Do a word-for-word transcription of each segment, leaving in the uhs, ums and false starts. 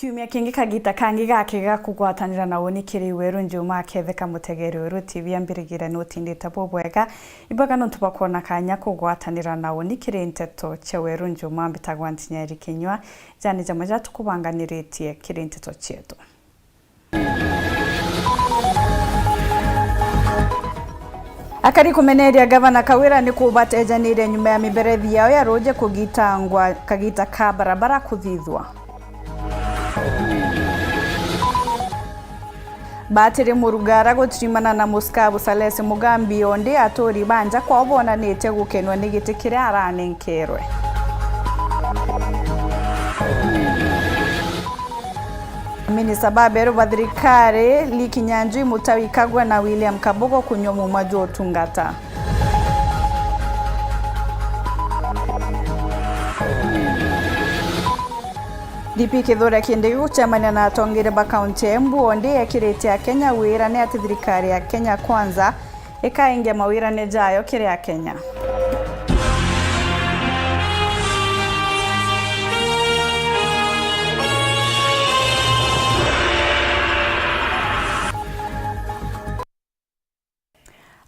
Kiumia kingi kagita kangi gake ga kugwatanira na uni kiri Weru Njuma aketheka mutegeri Weru T V ambirigire ni utindite bubwega. Ibwega nontu bwa kwona kanya kugwatanira na uni kiri nteto cia Weru Njuma. Mbitagwa Ntinyeri Kinyua. Jani jamwe ja tukubanganiritie kiri nteto cietu. Akari kumeneria Gavana Kawira ni kubatejanirie nyuma ya miberethi yao ya ruuji kugitangwa kagita ka barabara kuthithwa. Batiri Murugara gutirimana na Muskabu Salesi Mugambi, ondi aturi ba nja kwao bonanitie gukenua ni giti kiria aranenkerwe. Minista baberu ba thirikari, Lee Kinyanjui, Mutahi Kagwe na William Kabogo kunyua muma jwa utungata. D P Kithure Kindiki gucemania na atongeria ba kaunti ya Embu, ondi ekirite Akenya wira ni ati thirikari ya Kenya Kwanza ikaingia mawirane jayo kiri Akenya.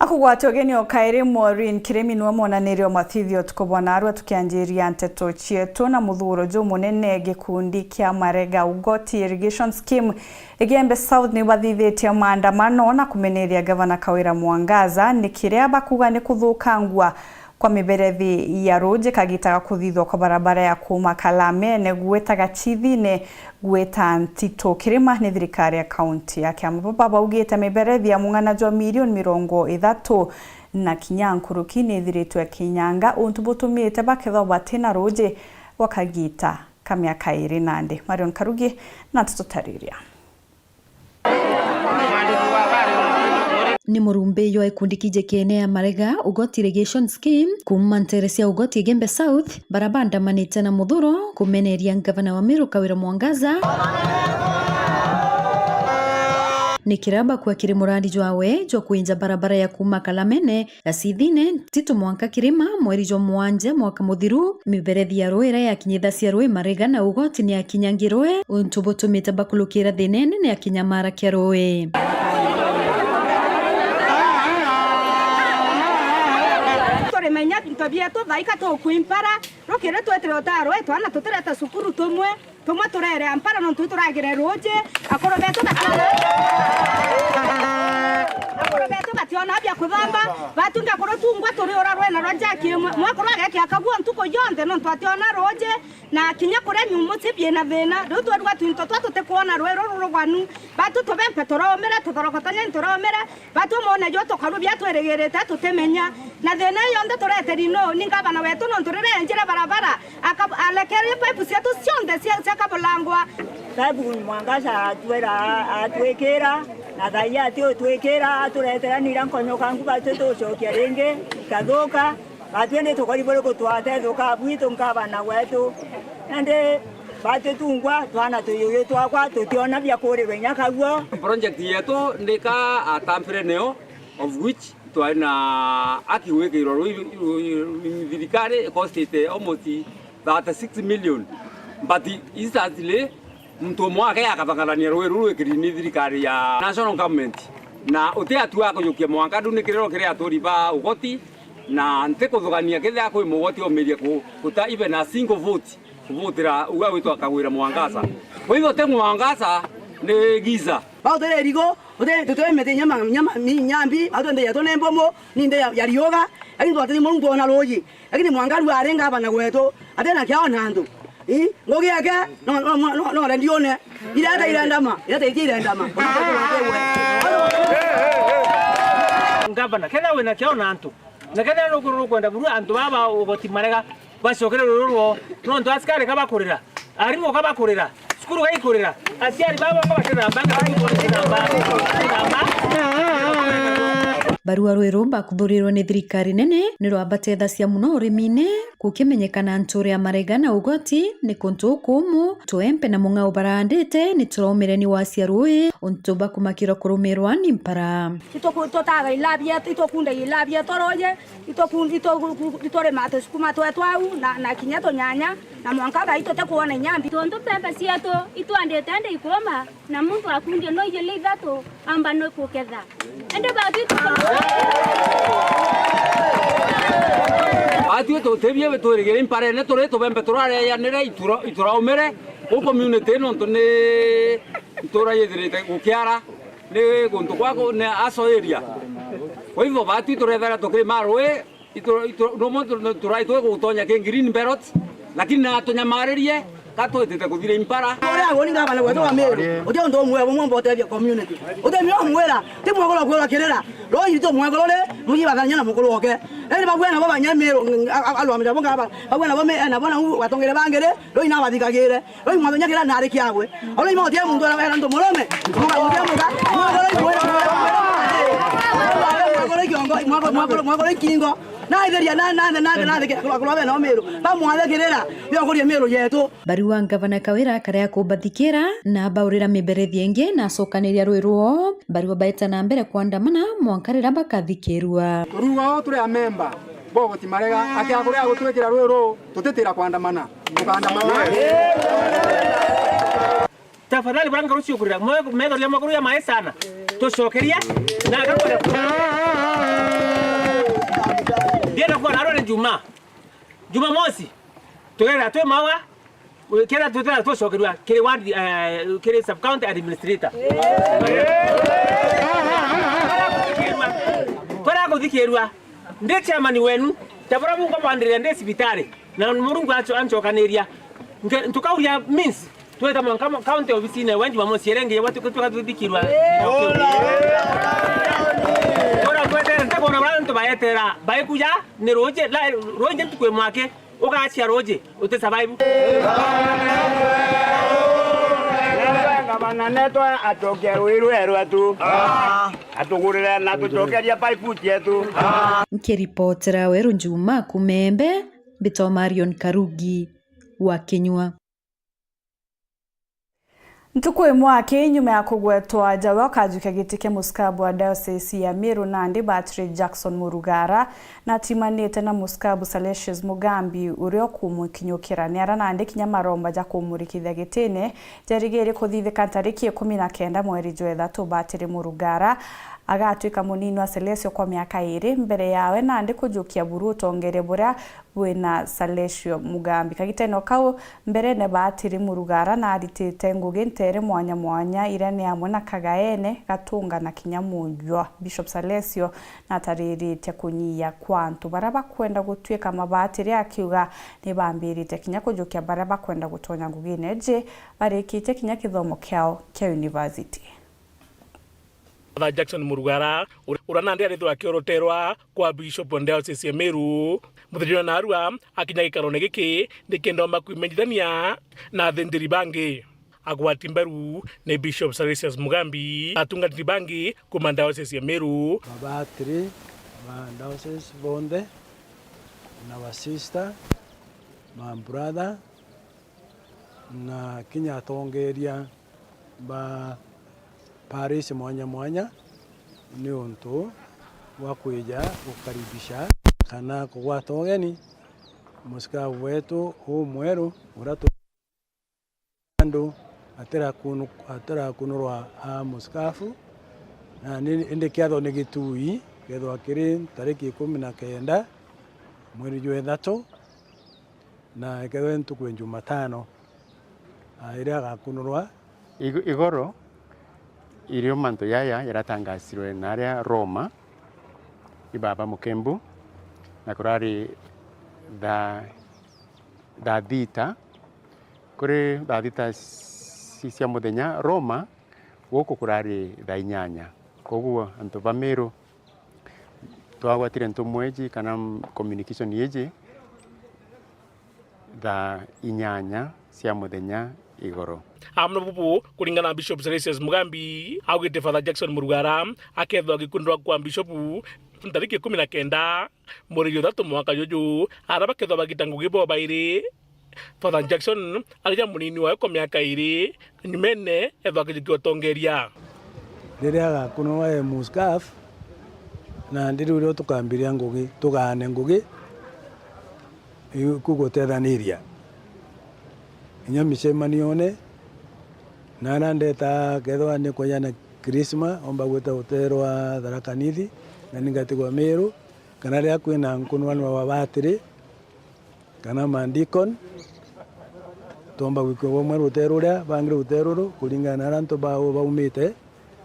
Akugwata ugeni o kairi, Maureen Kirimi niwe mwonaniria o mathithio tukubona arua tukianjiria nteto cietu na muthuro jumunene gikundi kia Marega Ugoti Irrigation Scheme Igembe South ni bathithitie maandamano na kumeneria Gavana Kawira Mwangaza ni kiria bakuga ni kuthukangua kwa miberethi ya ruuji kagita ga kuthithwa kwa barabara ya kuuma Kalamene gwita Gachithine gwita Ntito Kirima ni thirikari ya kaunti ya Kiambu. Baba baugite miberethi ya mung'ana jwa milioni mirongo ithatu na kinya nkuruki ni ithiritwe kinyanga, untu butumite bakethwa batina ruuji gwa kagita ka miaka iri nandi. Marion Karugi na tututariria. Ni murumbi jwa gikundi kiji kiene ya Marega Ugoti Irrigation Scheme kuuma ntere cia Ugoti Igembe South, bara baandamanite na muthuro kumeneria ngavana wa Meru Kawira Mwangaza ni kiria bakua kiri murandi jwawe jwa kwinja barabara ya kuuma Kalamene Gacithine, Ntito mwanka Kirima, mweri jwa mwanja mwaka muthiru, miberethi ya ruui iria yakinyithacia ruui Marega na Ugoti ni yakinyangirwe, untu butumite bakulukira thina inene ya kinyamara kia ruui. Turimenya into bietu thaika tukuimpara, rukiri twetire utaa ruui, twana tutireta cukuru tumwe. Tumwe tureere ampara nontu ituragire ruuji, akuru betu bationa, akuru betu bationa bia kuthamba, batunga kuru tungwa turiura rwena rwa njaki imwe. Mwakuru agekia kaguo ntuku yonthe nontu ationa ruuji, na kinya kuria nyumu cibiina thina. Riu twerua twinto twa tutikwona rui ruru ruganu, batu tubempe turaumire, tuthorokotania nituraumire, Batu mone jo tukarubia twirigirite tutimenya. Na thina ii yonthe tureteri no ni ngavana wetu nontu riria enjire barabara, aka-, alekerie pipe cietu cionthe cia, cia Kabulangwa. Pipe Mwangaza atwira, atwikira, na thaii ati utwikira, aturetera nira nkonyoka ngu batu tucokia ringi, ikathuka. Batwi ni tukori buri gutwatethuka bwitu ngavana wetu. Nandi batwi tungwa twana tuyuyu twakwa tutiona bia kurirwa inya kaguo. Project yetu ndika atambire nio, of which twari na aki gwikirwa rui, rui, rui, thirikari ikostite almost thirty-six million, but instantly muntu umwe ake akathang'anania rui ruru rwikiri ni thirikari ya national government, na uti atua akujukia mwanka ndu ni kiriro kiri aturi ba Ugoti. Na ntikuthugania kethira kwi mugoti omirie ku-, guta even a single vote kuvutira uga witwa Kagwira Mwangaza. Kwithirwa ti Mwangaza ni giza. Bau turi rigo, uti tutwe miti nyama, nyama, mi-, nyambi, bau turi nthi yetu ni mbumu, ni nthi ya, ya riuga, lakini twatiri muntu ona ruuji. Lakini Mwangaru ari ngavana gwetu, atina kiao na antu. Ii, ngugi yake, no, no, no, no, no, ndione. Ireta irendama, ireta iti irendama. Ngavana, kethira wina kiao na antu, na kethira nuku-, nukwenda buru antu baba Ugoti Marega bacokere ruru rwao, nontu asikari ka bakurira, arimu ka bakurira, cukuru ga ikurira, aciari baba ka batiramba, ka batiramba, batiramba. Barua rweru bakuthurirwe ni thirikari nene ni rwabatethacia mono urimine, gukimenyekana nture ya marega na ugoti ni kuntu ukumu, tuempe na mung'ao baraandite ni turaumire ni wacia rui untu bakumakirwa kurumirwa ni mpara. Ituku-, itutaga ila bietu, itukunda ila bietu ruuji, ituku-, itu-, iturimata tusukuma twetu au na, na kinya tunyanya, na mwanka thaa ii tutikuona inya mbi. Tontu mbembe cietu itwandite ndi ikuma, na muntu akundia no ijili ithatu, amba no kuketha. Indi batwi tuko- Batwi tutibie bitwirigire imparene turi tubembe turareanire ituro-, ituraumire. Gu community nontu ni ntura yithirite gukiara, ni guntu gwa ku-, ni aso area. Kwa hivyo batwi turethera tukirima rui, itu-, itu-, no muntu no turai twi gutonya ki green belt, lakini na tunyamaririe ka twitite kuthira impara. Uria agoni ngavana wetu wa Meru, uti untu umwe bumwe mbotethia community. Uti mio mwira, ti mwagoro kwira kirira. Roi tu mwagoro ri, muji bathanya na mukuru oke. Eni bagwe na baba nya Meru, a-, a-, alwa mira bonga ba, bagwe na bo me, na bona u watongere bangere, roi na bathikagire. Roi mwathenya kira nari kiagwe. Oro imo tie muntu ara era ndo murume. Muga uria muga. Mwagoro mwira. Mwagoro kiongo, mwagoro, mwagoro, mwagoro kingo. Na itheria na, na, na, na, na, kira kula, kula bena Meru. Ba mwathekirira, yo kuria Meru yetu. Barua ngavana Kawira akaria kubathikira na abaurira miberethi ingi na acokaniria rwi rwoo. Barua baeta na mbere kwandamana mwanka riria bakathikirua. Ruga o turi a memba, bo guti marega, akia kuria gutwikira rwi ruu. Tutitira kwandamana. Tukandamana. Tafadhali, bwana, ngarucio kurira. Mwe-, metho ria makuru ya maesana. Tucokeria. Na agakwenda. Ndienda kuona arore Juma. Jumamosi. Tugera twi mawa. Kera tutera tucokerua kiri ward, eh, kiri sub county administrator. Twara kuthikirua. Ndi chairman wenu. Tabura mungo bandire ndi cibitari. Na Murungu acho-, anchokaniria. Nke-, ntukauria means, tweta mwanka mo-, county ofisine, we Jumamosi ere ngi, watu kutuka tuthikirwa. Ora twetere, ntakona bana ntu baetera, baikuja, ni ruji, la, ruji ntuku imwake, ugacia ruji, uti survive. Ngavana netwa acokia rui rwerwa tu. Atugurire na tucokeria five foot yetu. Nkiripotera Weru Juma kuuma Embe, mbitwa Marion Karugi wa Kinyua. Ntuku imwe aki, nyuma ya kugwetwa jawe ukajukia giti kia musikabu wa diocese ya Meru nandi Batiri Jackson Murugara, natimanite na musikabu Salesius Mugambi, uria ukumukinyukira. Ni ara nandi kinya maromba ja kumurikithia gitine jarigiri kuthithika ntariki ikumi na kenda mweri jwa ithatu. Batiri Murugara agatwika munini wa Salesio kwa miaka iri mbere yawe nandi kujukia buru utongeria buria bwina Salesio Mugambi. Kagitene o kau, mberene Batiri Murugara naritite ngugi nteere mwanya mwanya, iria ni amwe na Kagaene, Gatunga na kinya Munjwa. Bishop Salesio natariritie kunyia kwa antu baria bakwenda gutwika mabatiri, akiuga nibambirite kinya kujukia baria bakwenda gutonya ngugine iji barikitie kinya kithomo kiao kia university. Father Jackson Murugara, ur-, uria nandi arithirwa akioroterwa kwa Bishop wa Diocese ya Meru, muthenya jwa narua akinya gikarone giki nikenda omba kwimenyithania na athinjiri bangi. Agwati mbaru ni Bishop Salesius Mugambi, atungatiri bangi kuma Diocese ya Meru. Mabatiri ba diocese bonthe, na ba sister, ma brother, na kinya atongeria ba parish mwanya mwanya, ni untu bwa kwija gukaribisha kana kugwata ugeni musikafu wetu umweru uria tu-, andu atirakunu-, atirakunurwa a musikafu, na ni, indi kiatho ni gitui, kethwa kiri tariki ikumi na kenda mweri jwa ithatu, na ikethwe ntuku ya Jumatano, ah, iria agakunurwa. Igo-, igoro irio mantu yaya yaratangasirwe naria Roma i baba Mukembu, na kurari thaa, thaa thita, kuri thaa thita ci-, cia muthenya Roma, guku kurari thaa inyanya. Koguo antu ba Meru, twagwatire ntumwa iji kana communication iji thaa inyanya cia muthenya igoro. Amwe bubu, kuringana na Bishop Salesius Mugambi, augite Father Jackson Murugara akethwa agikundwa kwa Bishop ntariki ikumi na kenda mweri juthatu mwaka juju, ara bakethwa bagita ngugi bo bairi. Father Jackson arija munini wawe kwa miaka iri, nyumene ethwa akijukio utongeria. Riria agakunwa e muskafu, na ndiriu rio tukambiria ngugi, tugaane ngugi, iku gutethaniria. Inya micemanione, na aria ndeta kethwa ni kwajana Krisma, omba gwita uterwa Tharaka Nithi, na ningatigwa Miru, kana riria kwina nkunwanwa wa batiri, kana mandikon, twomba gwikua bamwe ruteru ruria, bangi ruteru ruru, kuringana na aria antu bao baumite,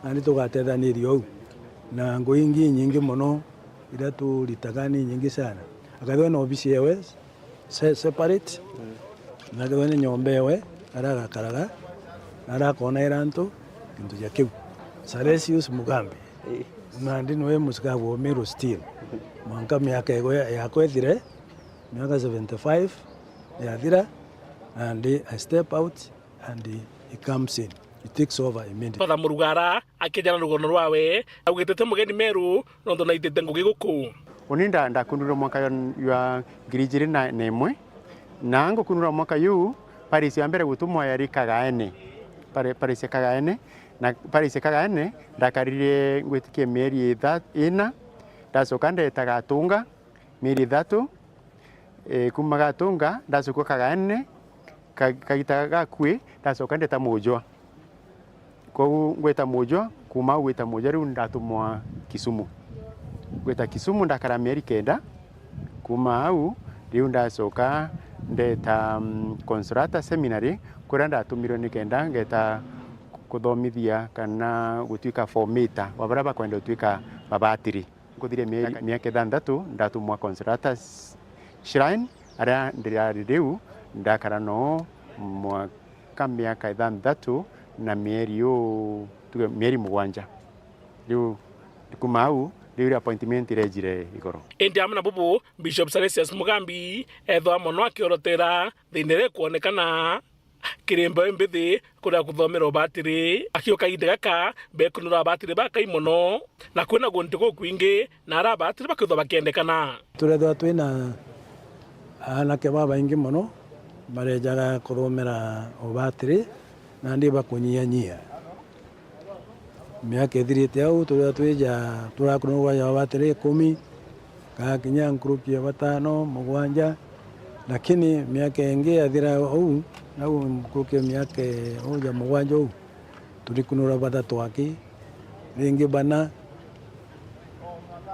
nandi tugatethaniria uu. Na ngugi ingi inyingi mono iria turitaga ni inyingi sana. Akethirwa na obisi ewe se-, separate, na akethirwa ni nyomba ewe, aria agakaraga, na aria akonaira antu gintu ja kiu. Salesius Mugambi, nandi niwe musikabu wa Miru still. Mwanka miaka igo ya-, yakwa ithire, miaka seventy-five yathira, and I step out and he comes in. He takes over immediately. Father Murugara akijana rugono rwawe, augite ti mugeni Meru nontu naitite ngugi guku. Uni nda-, ndakundirwe mwaka jwa, jwa ngiri ijiri na, na imwe, na ngukundirwa mwaka juu, parish ya mbere gutumwa yari Kagaene. Pari-, parish ya Kagaene, na parish ya Kagaene ndakarire ngwitikia mieri itha-, ina, ndacoka ndeta Gatunga mieri ithatu, e, kuma Gatunga, ndacoka Kagaene, ka-, kagita gakui, ndacoka ndeta Mujwa. Kwou ngwita Mujwa, kuma au gwita Mujwa, riu ndatumwa Kisumu. Ngwita Kisumu, ndakara mieri kenda. Kuma au, riu ndacoka ndeta, mm, Consolata Seminary, kuria ndatumirwe nikenda ngeta kuthomithia kana gutuika formator wa baria bakwenda gutuika mabatiri. Nkuthiria mieri, miaka ithanthatu, ndatumwa Consolata Shrine, aria ndirari riu ndakara noo mwaka miaka ithanthatu na mieri uu, tuge mieri mugwanja. Riu kuma au, riu ria appointment irejire igoro. Indi amwe na bubu, Bishop Salesius Mugambi ethwa mono akiorotera thiina iria ikwonekana kiri mbewe mbithi kuria kuthomera ubatiri. Akiuka kahinda gaka, bekunura abatiri bakai mono, na kwina guntu gukwingi, na ara abatiri bakithwa bakiendekana. Turethwa twina aanake babaingi mono barejaga kuthomera ubatiri, nandi bakunyianyia. Miaka ithirite au, turia twija, turakunurwa ja batiri ikumi, gakinya nkuruki ya batano, mugwanja, lakini miaka ingi yathira au, nau nkuruki ya miaka au ja mugwanja au, turikunura bathatu aki, ringi bana,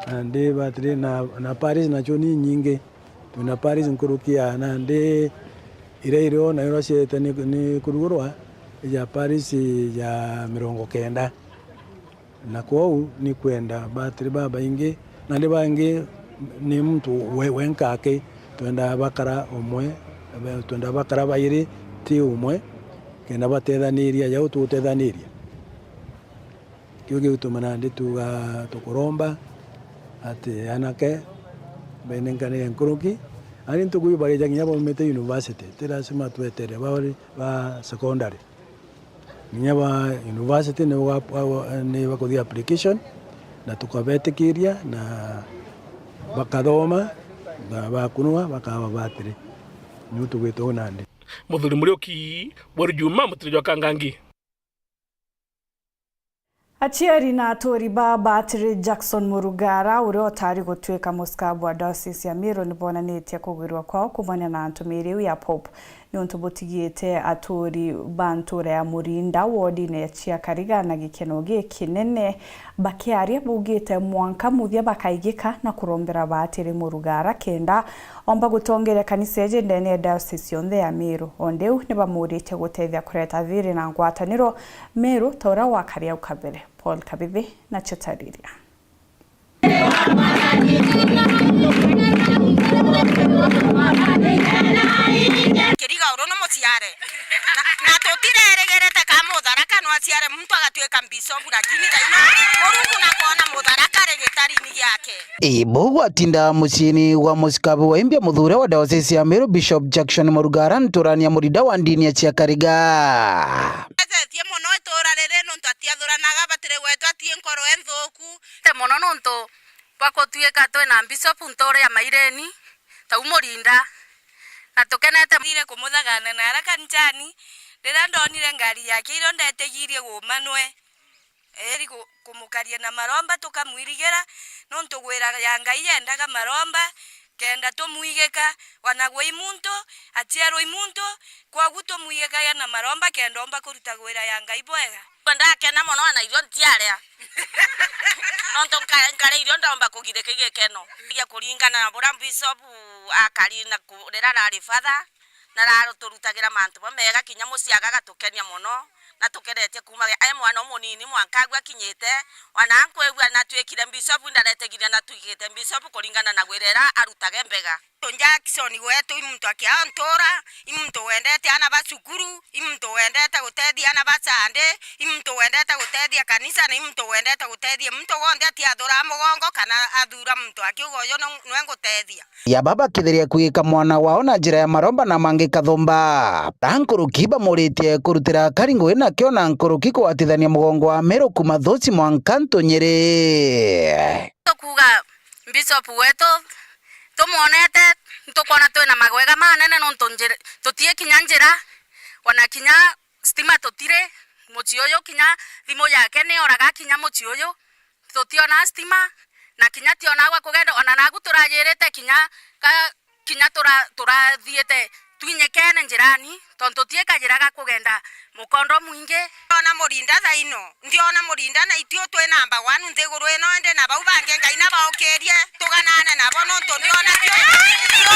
na ndi batiri na, na parish nacio ni nyingi. Twina parish nkuruki ya nandi iria irio na iria ciete ni, ni kurugurwa, ija parish ya mirongo kenda. Na kwou ni kwenda batiri babaingi, nandi bangi ni muntu we, wenka aki, twenda bakara umwe, twenda bakara bairi, ti umwe, kenda batethaniria, jau tutethaniria. Kiu gigutuma nandi tuga tukuromba ati anake benenkanire nkuruki, ani ntuku iu barija nginya baumite university, ti lazima twetere bauri ba secondary. Nginya ba university ni uga-, wa-, wa-, ni bakuthii application, na tukabetikiria, na bakathoma, na bakunwa, bakaba batiri. Niu tugwite uu nandi. Muthuri Muriuki, Bweri Juma, mutiri jwa Kangangi. Aciari na aturi ba batiri Jackson Murugara, uria utari gutuika musikabu wa Diocese ya Meru, ni bonanitie kugwirua kwao kumania na ntumiri iu ya Pope, niuntu butigite aturi ba ntura ya Murinda, wodine cia Kariga, na gikeno gikinene, bakiaria bugite mwanka muthia bakaigika na kurombera batiri Murugara kenda omba gutongeria kanisa iji ndene ya Diocese yonthe ya Meru. O ndiu ni bamuritie gutethia kureta thiri na ngwataniro Meru ta uria wakari au kabere. Paul Kabithi na Chetariria. Kiriga uru ni muciare. Na, na tutirerigirite ka Mutharaka no aciare muntu agatuika mbicobu, lakini thaino Murungu nakwona Mutharaka ari gitarini giake. Ii, buu gwatinda muciini gwa mucikabu wa Imbia Muthure wa diocese ya Meru, Bishop Jackson Murugara, nturania murida wa ndini ya Ciakariga. Ethetie mono itura riri nontu atiathuranaga batiri gwetu atie nkoro enthuku. Te mono nontu bwa kutuika twina mbicobu nture ya Maireni, tau murinda, na tukenete. Ndire kumuthagana na ara kanisani, riria ndonire ngari yake irio ndetigirie gumanwe. Eri ku-, kumukaria na maromba tukamwirigira, nontu gwira ya Ngai yendaga maromba, kenda tumwigika, wana gwi muntu, aciarwa i muntu, kwogu tumwigikagia na maromba kenda omba kuruta gwira ya Ngai bwega. Ndakena mono, ona irio ntiaria. Nontu nka-, nkaria irio ndomba kugirika gikeno. Iria kuringana na buria Bishop akari na ku-, riria arari father, na araturutagira mantu mamega, kinya mucii agatukenia mono, na tukeretie kuuma e mwana umunini mwanka agu akinyite, ona nkwigua natuikire mbicobu, ndaretegiria natuikite mbicobu kuringana na wira ira arutaga mbega. Jackson wetu i muntu akiantura, i muntu wendete ana ba cukuru, i muntu wendete gutethia ana ba Sunday, i muntu wendete gutethia kanisa, na i muntu wendete gutethia muntu wonthe atiathura mugongo kana athura muntu akiuga uyu nu-, nwe ngutethia. Ya baba kithiria kwigika mwana wao na njira ya maromba na mangi kathumba. Ankuruki bamuritie kurutira akari ngugi nakio na nkuruki kugwatithania mugongo wa Meru kuuma Thuci mwanka Ntunyiri. Tukuuga Bishop wetu tumwonete, ntukwona twina magwega manene nontu njira, tutii kinya njira, ona kinya stima tutiri mucii uyu, kinya thimu yake ni yoraga kinya mucii uyu. Tutiona stima, na kinya tiona gwa kugenda, ona nagu turajirite kinya ka, kinya tura-, turathiite twinyikene njirani, tontu tutikajiraga kugenda mukondo mwingi. Ndiona murinda thaino, ndiona murinda na itio twi namba one nthiguru ino, indi na bau bangi Ngai nabaukirie, tuganane nabo, nontu ndiona tio, tio,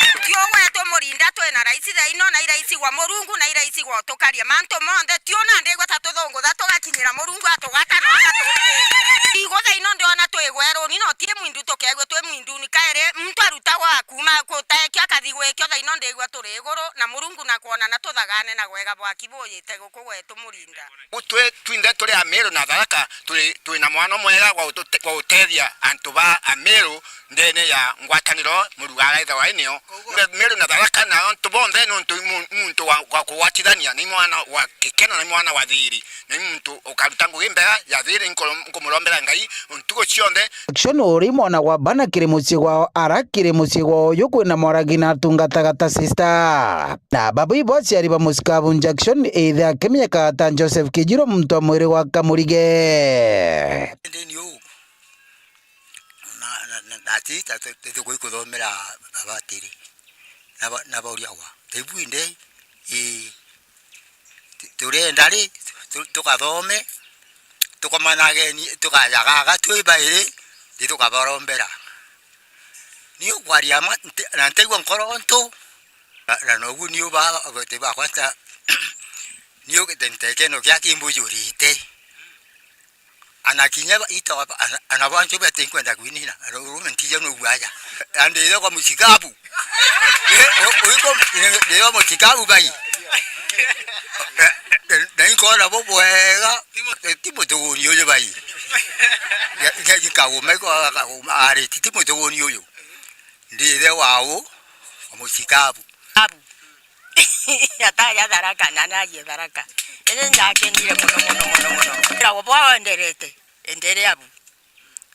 tio, tio gwetu murinda twina raisi thaino, na iraisi gwa Murungu, na iraisi gwa utukaria mantu monthe, tiona ndigwa ta tuthungutha tugakinyira Murungu atugata na agatu-, igutha ino ndiona twi gweruni, no ti mwindu tukegwe twi mwinduni. Kairi muntu arutagwa kuuma gutekio akathi gwikio, thaino ndigwa turi iguru, na Murungu nakwona na tuthagane na gwega bwaki buyite guku gwetu murinda. U twi twinthe turi Amiru na Tharaka, turi, twina mwana mwega gwa utute-, gwa utethia antu ba Amiru ndene ya ngwataniro Murugara ithagwa inio. Mbe-, Meru na Tharaka na antu bonthe nontu i mu-, muntu wa, wa kugwatithania, ni mwana wa gikeno, ni mwana wa thiri, ni muntu ukaruta ngugi mbega ya thiri. Nkoro-, nkumurombera Ngai ntuku cionthe. Jackson uri mwana wa bana kiri mucii gwao, ara kiri mucii gwao uyu kwina mwaragi na atungataga ta sister. Na baba ibo aciari ba mucikabu Jackson, ithe akimenyekaga ta Joseph Kijiro, muntu wa mwiri wa Kamurige. Ndini uu. Na, na, na, na ati ta tu-, tu-, tuku ikuthomera abatiri. Na ba-, na bauria gwa. Taibu inde, ii, tu-, turenda ri, tu-, tukathome, tukomanage ni, tukajagaga twi bairi, ni tukabarombera. Ni ukwaria ma, nti-, na ntaigua nkoro ntu, na, na nogu ni uba, abati bakwa nta, ni ugite ntekeno kia kimbujurite. Ana kinya ba-, ito ba-, ana, ana bantu bete nkwenda kwinina, ana urume ntija no gwaja. Andire kwa mucikabu. Eh, o-, oiko, ndire kwa mucikabu bai. Na inkona bo bwega, eh, ti mutuguni uyu bai. Ya, ya, ikaguma, iko akaguma, ari, ti, ti mutuguni uyu. Ndire wao, kwa mucikabu. Abu. Ataja Tharaka, na narie Tharaka. Indi ndakenire mono, mono, mono, mono. Ira bwa wenderete, endere abu.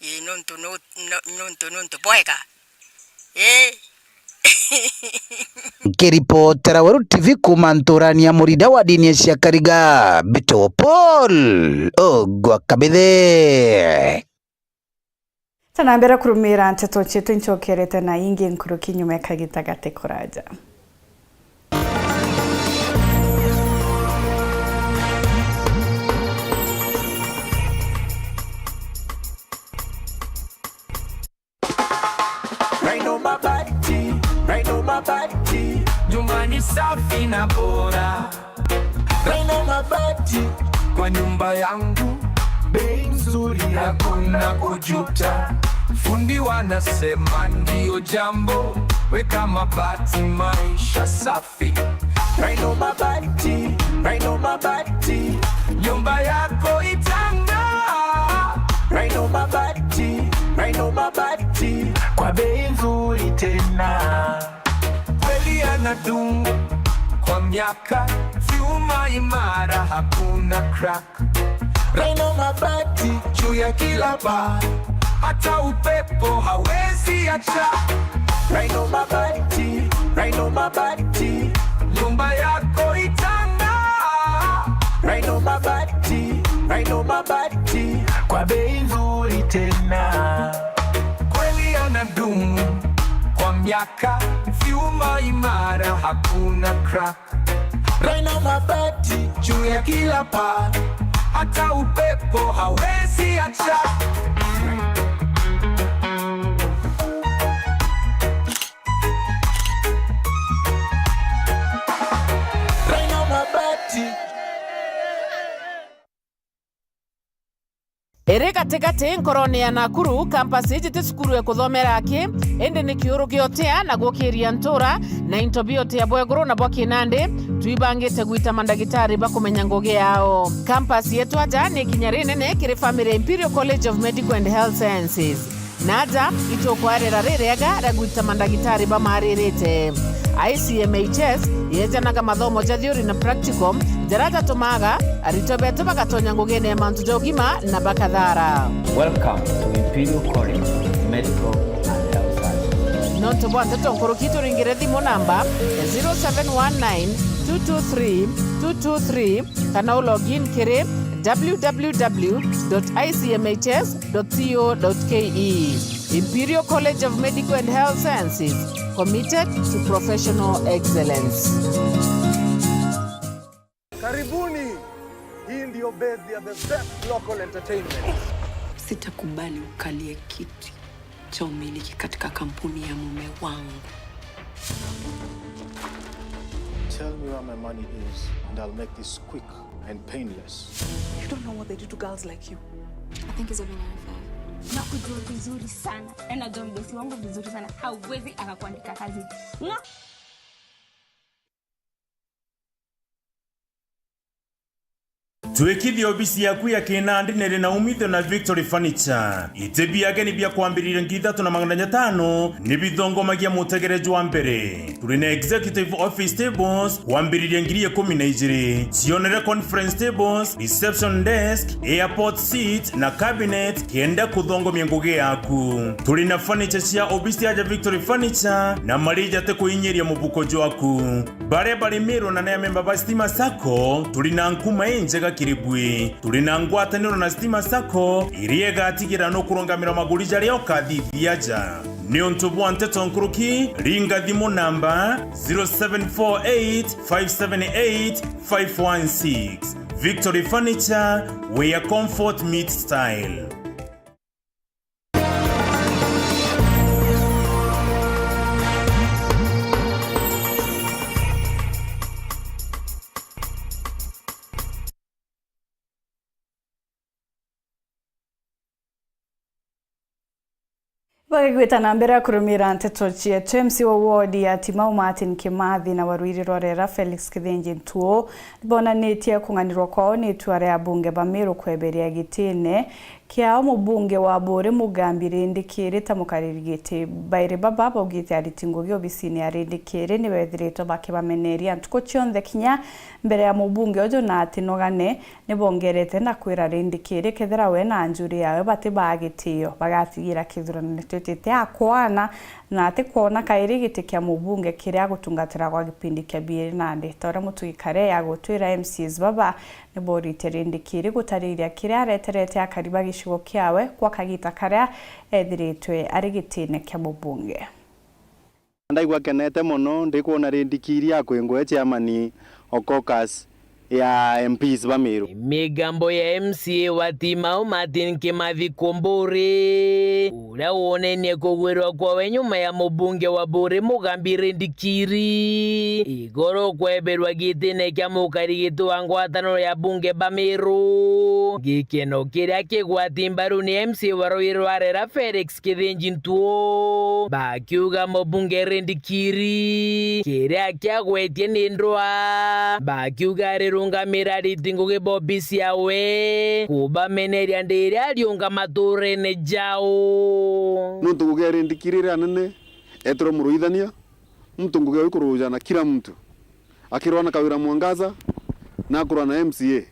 Ii, nontu nu-, nu-, nontu, nontu bwega. Ii. Nkiripotera Weru T V kuuma nturani ya Murida wa ndini cia Kariga, Bito Paul Ogwa Kabithe. Tana mbere kurumira nteto cietu, ncokerete na ingi nkuruki nyuma ya kagita gati kuraja. Rhino Mabati, Rhino Mabati, nyumbani safi na bora. Rhino Mabati, kwa nyumba yangu, bei nzuri, hakuna kujuta. Fundi wanasema ndio jambo, weka mabati, maisha safi. Rhino Mabati, Rhino Mabati, nyumba yako itang'aa. Rhino Mabati, Rhino Mabati, kwa bei nzuri tena. Kweli yanadumu kwa miaka, vyuma imara, hakuna crack. Rhino Mabati juu ya kila paa, hata upepo hawezi acha. Rhino Mabati, Rhino Mabati, nyumba yako itang'aa. Rhino Mabati, Rhino Mabati, kwa bei nzuri tena. Kweli yanadumu kwa miaka, vyuma imara, hakuna crack. Rhino Mabati juu ya kila paa, hata upepo hawezi acha. Rhino Mabati. Iri gatigati nkorone ya Nakuru, campus iji ti cukuru ya kuthomera aki, indi ni kiuru kia utia na gukiria ntura, na into bia utia bwa iguru na bwa kinandi, twibangite gwita mandagitari ba kumenya ngugi yao. Campus yetu aja ni ikinya rinene kiri family ya Imperial College of Medical and Health Sciences. Na aja itukwarira ririega ria gwita mandagitari bamaririte. I C M H S yejanaga mathomo ja theory na practical, jaria jatumaga aritwa betu bagatonya ngugine ya mantu ja ugima na bakathara. Welcome to Imperial College of Medical and Health Sciences. Nontu bwa nteto nkuruki, turingire thimu namba zero seven one nine two two three two two three, kana u log in kiri w w w dot i c m h s dot co dot k e. Imperial College of Medical and Health Sciences, committed to professional excellence. Karibuni. Hii ndio base ya the best local entertainment. Sitakubali ukalie kiti cha umiliki katika kampuni ya mume wangu. Tell me where my money is and I'll make this quick and painless. You don't know what they do to girls like you. I think he's having an affair. Nakujua vizuri sana. Na najua mdosi wangu vizuri sana. Hauwezi akakuandika kazi. Nga- Twikithia obisi yaku ya Kinandi niri na umithio na Victory Furniture. Iti bia ageni bia kwambiriria ngiri ithatu na magana jatano ni bithongomagia mutegere jwa mbere. Turi na executive office tables kwambiriria ngiri ikumi na ijiri. Cionere conference tables, reception desk, airport seat na cabinet kenda kuthongomia ngugi yaku. Turi na furniture cia obisi aja Victory Furniture na marija ti kuinyiria mubuko jwaku. Baria bari Miru na ni amemba ba Stima Sacco, turi na nkuma injega kiri bui. Turi na ngwataniro na Stima Sacco, iria igatigira nukurungamira maguri jaria ukathithia aja. Niuntu bwa nteto nkuruki, ringa thimu namba zero seven four eight five seven eight five one six. Victory Furniture, where comfort meets style. Bagigwita na mbere ya kurumira nteto cietu, M C A wa ward ya Timau Martin Kimathi na wa Ruiri rwa Rera Felix Kithinji Ntuo nibonanitie kung'anirwa kwao ni itua ria abunge ba Meru kweberia gitine kiao mubunge wa Buuri Mugambi Rindikiri ta mukariri giti. Bairi baba baugite ariti ngugi obisini ya Rindikiri nibethiritwe bakibameneria ntuku cionthe kinya mbere ya mubunge uju na atinogane. Nibongerete na kwira Rindikiri kethira we na njuri yawe bati ba gitio, bagatigira kithurano ni twitite akwana na atikwona kairi giti kia mubunge kiria agutungatira gwa gipindi kia biiri nandi. Ta uria Mutugi Karea agutwira, M C As baba niborite Rindikiri gutariria kiria areterete akari ba gicigo kiawe gwa kagita karia ethiritwe ari gitine kia mubunge. Ndaigua kenete mono ndikwona Rindikiri akwingwe chairman o caucus ya M Ps ba Meru. Migambo ya M C A wa Timau Martin Kimathi Kumburi, uria wonenie kugwirwa kwawe nyuma ya mubunge wa Buuri Mugambi Rindikiri igoro kweberwa gitine kia mukari giti wa ngwataniro ya bunge ba Meru. Gikeno kiria kigwati mbaru ni M C A wa Ruiri rwa Rera Felix Kithinji Ntuo, bakiuga mubunge Rindikiri kiria kiagwetie ni ndwa, bakiuga arirungamira ariti ngugi ba obisi yawe kubameneria ndi iria ariunga maturene jao. Nontu ngugi ya Rindikiri iri anene etirwe muruithania, muntu ngugi ya ikuruja na kila muntu. Akirwa na Kawira Mwangaza, na akurwa na M C A.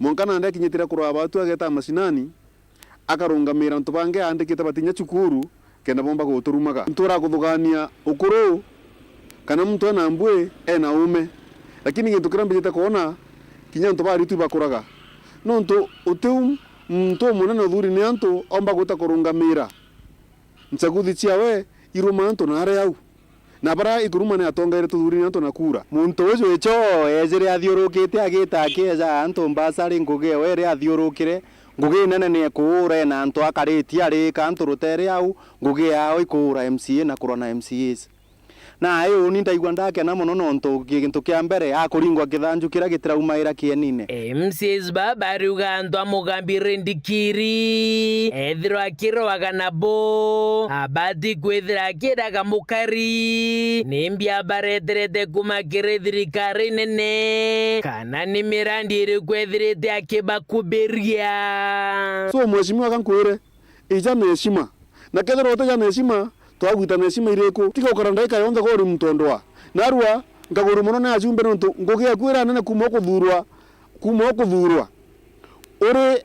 Mwanka nandi akinyitire kurwa batu ageta mashinani, akarungamira antu bangi aandikite batinya cukuru, kenda bomba guturumaga. Muntu urakuthugania ukuru, kana muntu ena mbui, ena uume. Lakini gintu kiria mbijite kwona, kinya antu ba aritu ibakuraga. Nontu utiu muntu umunene uthuri ni antu omba gwita kurungamira nchaguthi ciawe iruma antu na aria au. Na baria ikuruma ni atongeire tuthuri ni antu na kura. Muntu uju icho ejire athiurukite agita akieja antu mbasari ngugi ewe iri athiurukire. Ngugi inene ni ekuura na antu akaritie arika antu rutere au, ngugi yao ikuura M C A na kurwa na M C As. Na ai uni ndaigua ndakena mono nontu gintu kia mbere akuringwa kithanju kiria gitiraumaira kienine. M C As baba bariuga antu a mugambi Rindikiri ethirwa akirwaga nabo, abati kwithira akiraga mukari nimbi abareterete kuma kiri thirikari nene, kana ni mirandi iriku ethirite akibakubiria. So mheshimiwa, kankwire, ija na heshima. Na kethirwa utija na heshima, twagwita na heshima iriku? Tiga ukara ndaika yonthe kuri muntu o ndwa. Narua, nkaguru mono ni ajumbe nontu ngugi yaku ira nene kuma ukuthurwa, kuma ukuthurwa. Uri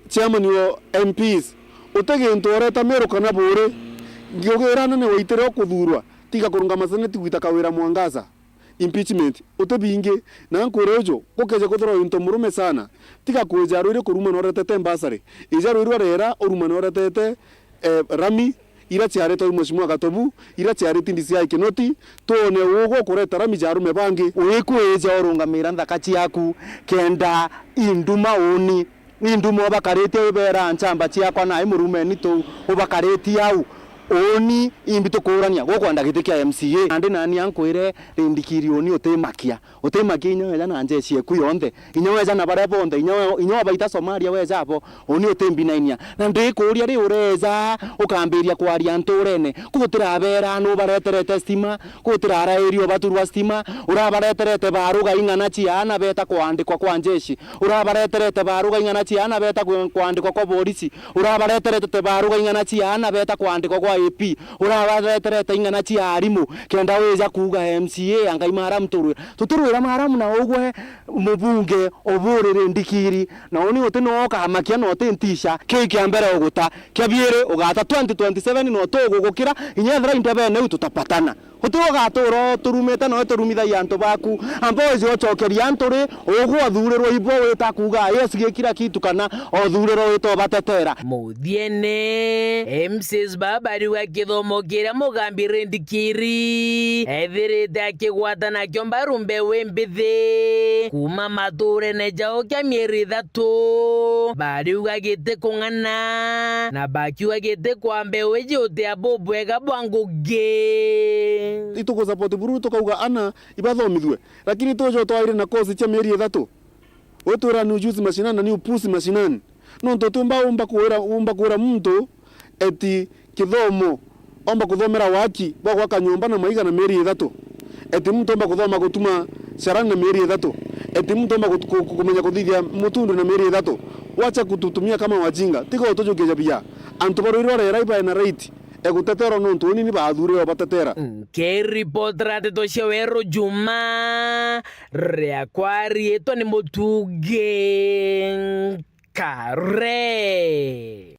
chairman wa M Ps, uti gintu ureta Meru kana Buuri. Ngugi ira nene waitire ukuthurwa, tiga kurungama seneti gwita Kawira Mwangaza. Impeachment, uti bingi, na nkwire uju, gukeja kwithirwa into murume sana, tiga kwija rwiri kuruma na uretete mbasari, ija rwiri rwa Rera uruma na uretete, eh, rami, ira ciaritwe i Mheshimiwa Gatobu, ira ciari tindi cia Kinoti, twone ugwe ukureta rami ja arume bangi. Wikwija urungamira nthaka ciaku, kenda induma uni. Ni nduma ubakaritie ibera nchamba ciakwa, na i murumeni tu ubakaritie au. Uni imbi tukuurania gukwenda giti kia M C A? Nandi nani ankwire, Rindikiri, uni utimakia. Utimakia inya weja na njeshi eku yonthe. Inya weja na baria bonthe. Inya we-, inya wabaita Somalia weja abo. Uni utimbinainia. Na ndikuuria ri ureja ukambiria kwaria nturene. Kutirabera nu bareterete stima. Kutirarairio baturwa stima. Urabareterete baruga ing'ana cia ana beta kwandikwa kwa njeshi. Urabareterete baruga ing'ana cia ana beta kwe-, kwandikwa kwa borisi. Urabareterete baruga ing'ana cia ana beta kwandikwa kwa A P. Urabareterete ing'ana cia arimu. Kenda wija kuuga M C A, angai maramu turwe. Tutirwira maramu na ugwe mubunge uburi Rindikiri. Na uni uti no ukamakia na uti ntisha. Kiu kia mbere uguta. Kia biiri ugata twenty twenty-seven no tugugukira. Inya ethira indebene iu tutapatana. Uti ugatura uturumite na uturumithagia antu baku. Amba wije ucokeria antu ri, ugwe uthurirwe ibo wita kuuga, "Yes, gikira kitu," kana uthurirwe wita ubatetera. Muthiene, M Cs baba bariuga kithomo kiria mugambi Rindikiri ethirite akigwata nakio mbaru mbewe mbithi kuma maturene jao kia mieri ithatu, bariuga giti kung'ana, na bakiuga giti kwa mbewe iji utia bubwega bwa ngugi. Itugusupport buru tukauga ana ibathomithue, lakini tujo twaire na course cia mieri ithatu. Witwira ni ujuzi mashinani na ni upuzi mashinani. Nontu utiumba umba kwira, umba kwira muntu eti kithomo, omba kuthomera waki bwa gwaka nyomba na maiga na mieri ithatu. Eti muntu omba kuthoma gutuma carani na mieri ithatu. Eti muntu omba gut-, ku-, ku-, kumenya kuthithia mutundu na mieri ithatu. Wacha kututumia kama wajinga. Tiga utujukie jabia. Antu barwirwa rera ibae na right eguteterwa nontu uni ni bathurirwe batetera. Nkiripotera nteto cia Weru Juma, riakwa riitwa ni Mutugi Nkare.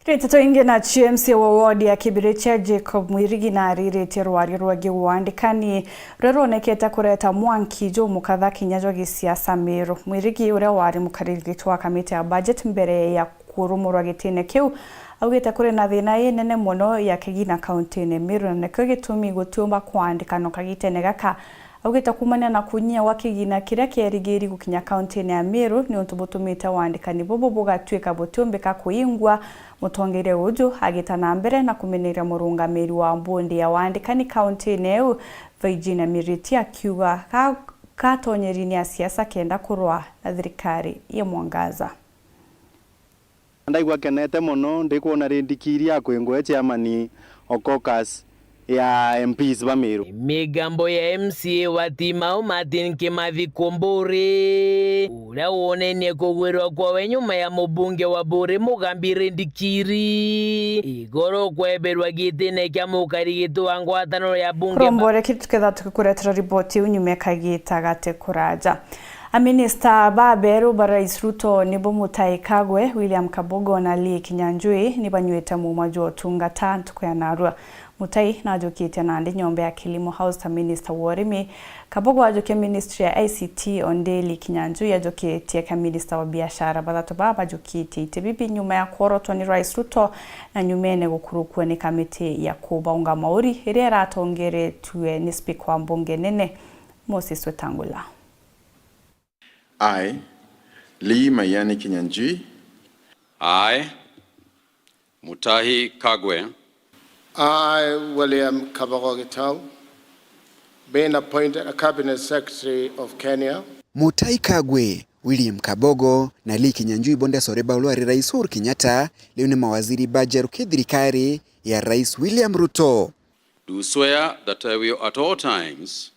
Nteto ingi na M C A wa ward ya Kibirichia Jacob Mwirigi nariritie rwaria rwegie wandikani ruria rwonekete kureta mwanki jumukatha kinya jwa gisiasa Meru. Mwirigi uria wari mukariri giti wa kamiti ya budget mbere ya kurumurwa gitine kiu, augite kuri na thina inene mono ya kigina kauntine Meru, na nikio gitumi gutiumba kwandikana kagitene gaka. Augite kumania na kunyia gwa kigina kiria kierigiri gukinya kauntine ya Meru, ni untu butumite wandikani bubu bugatuika butiumbika kuingwa. Mutongeria uju agita na mbere na kumeneria murungamiri wa mbundi ya wandikani kauntine iu, Virginia Miriti, akiuga ga-, ka atonyeri-ini ya siasa kenda kurwa na thirikari ya Mwangaza. Ndaigua kenete mono ndikwona ri ndikiri ya kwingwa e chairman o caucus ya M Ps ba Meru. Migambo ya M C A wa Timau Martin Kimathi Kumburi, uria wonenie kugwirwa kwawe nyuma ya mubunge wa Buri Mugambi Rindikiri igoro kweberwa gitine kia mukari giti wa ngwataniro ya bunge. Kurombore kiri tuketha tukikuretera riboti iu nyuma ya kagita gati kuraja. Aminista baberu ba Rais Ruto nibo Mutahi Kagwe, William Kabogo na Lee Kinyanjui ni banywite muuma jwa utungata ntuku ya narua. Mutahi najukitie nandi nyomba ya Kilimo House ta minista wa urimi, Kabogo ajukia ministry ya I C T, ondi Lee Kinyanjui ajukitie ka minista wa biashara. Bathatu baa bajukitie iti bibi nyuma ya kworotwa ni Rais Ruto na nyumene gukurukua ni kamiti ya kubaunga mauri iria iratongeretue ni spika wa mbunge nene Moses Wetangula. I, Lee Maiyane Kinyanjui. I, Mutahi Kagwe. I, William Kabogo Gitau, being appointed a Cabinet Secretary of Kenya. Mutahi Kagwe, William Kabogo na Lee Kinyanjui bo ndesore baulwa ari Rais Uhuru Kenyatta, riu ni mawaziri bajeru ki thirikari ya Rais William Ruto. Do swear that I will at all times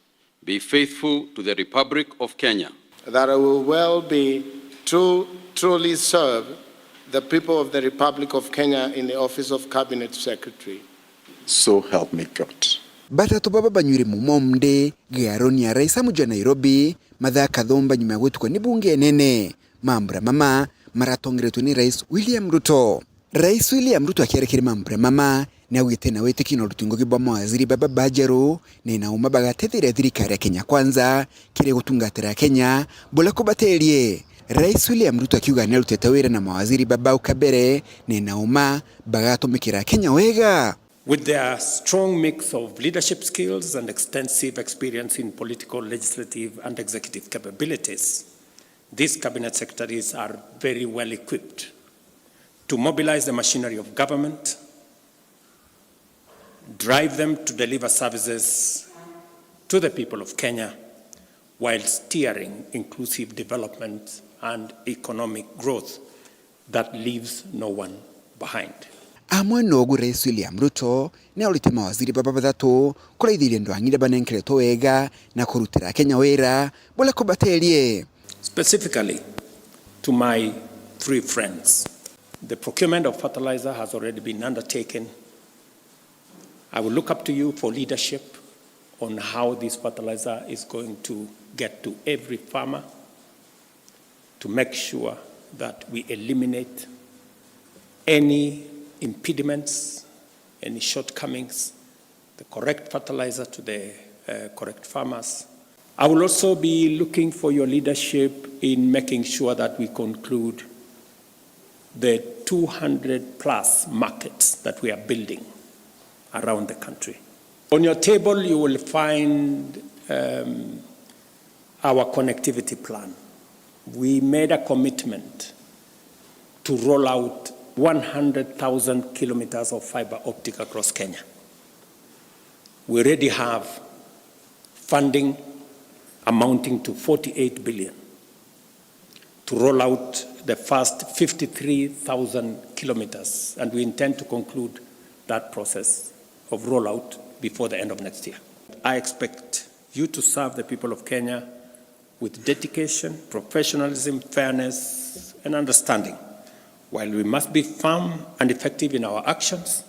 be faithful to the Republic of Kenya. That I will well be true, truly serve the people of the Republic of Kenya in the office of Cabinet Secretary. So help me God. Bathatu baba banywire muuma umndi giaroni ya Rais Amu jwa Nairobi, mathaa kathumba nyuma ya gwitukwa ni bunge nene. Mambura mama maratongeretwe ni Rais William Ruto. Rais William Ruto akiaria kiri mambura mama, ni augite na witiki na uruti ngugi bwa mawaziri baba bajeru, ni na uma bagatethiria thirikari ya Kenya Kwanza kiri gutungatira Kenya buria kubaterie. Rais William Ruto akiuga ni arutite wira na mawaziri baba au kabere, ni na uma bagatumikira Kenya wega. With their strong mix of leadership skills and extensive experience in political, legislative and executive capabilities, these cabinet secretaries are very well equipped to mobilize the machinery of government, drive them to deliver services to the people of Kenya while steering inclusive development and economic growth that leaves no one behind. Amwe nogu Rais William Ruto ni aurite mawaziri baba bathatu kuraithiria ndwang'i iria banenkeretwe wega na kurutira Kenya wira buria kubaterie. Specifically to my three friends, the procurement of fertilizer has already been undertaken. I will look up to you for leadership on how this fertilizer is going to get to every farmer to make sure that we eliminate any impediments, any shortcomings, the correct fertilizer to the uh, correct farmers. I will also be looking for your leadership in making sure that we conclude the two hundred plus markets that we are building around the country. On your table, you will find um, our connectivity plan. We made a commitment to roll out one hundred thousand kilometers of fiber optic across Kenya. We already have funding amounting to forty-eight billion to roll out the first fifty-three thousand kilometers, and we intend to conclude that process of rollout before the end of next year. I expect you to serve the people of Kenya with dedication, professionalism, fairness, and understanding. While we must be firm and effective in our actions,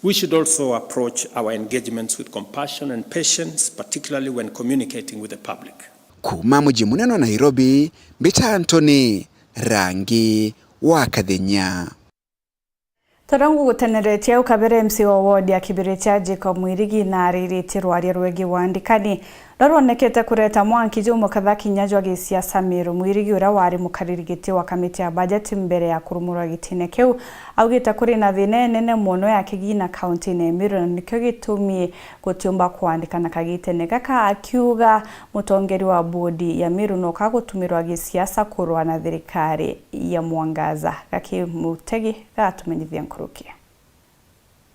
we should also approach our engagements with compassion and patience, particularly when communicating with the public. Kuuma muji munene wa Nairobi, mbita Anthony Rangi wa Kathenya. Toria nguguteneretie au kabere, M C A wa ward ya Kibirichia Jacob Mwirigi na ariritie rwaria rwegi wa ndikani rwarwonekete kureta mwanki jumwe katha kinya jwa gisiasa Meru. Mwirigi uria wari mukariri giti wa kamiti ya bajeti mbere ya kurumurwa gitine kiu, augite kuri na thina inene mono ya kigina kaunti-ini ya Meru na nikio gitumi gutiumba kwandikana kagitene gaka, akiuga mutongeri wa bodi ya Meru noka gutumirwa gisiasa kurwa na thirikari ya Mwangaza. Gaki Mutegi gatumenyithia nkuruki.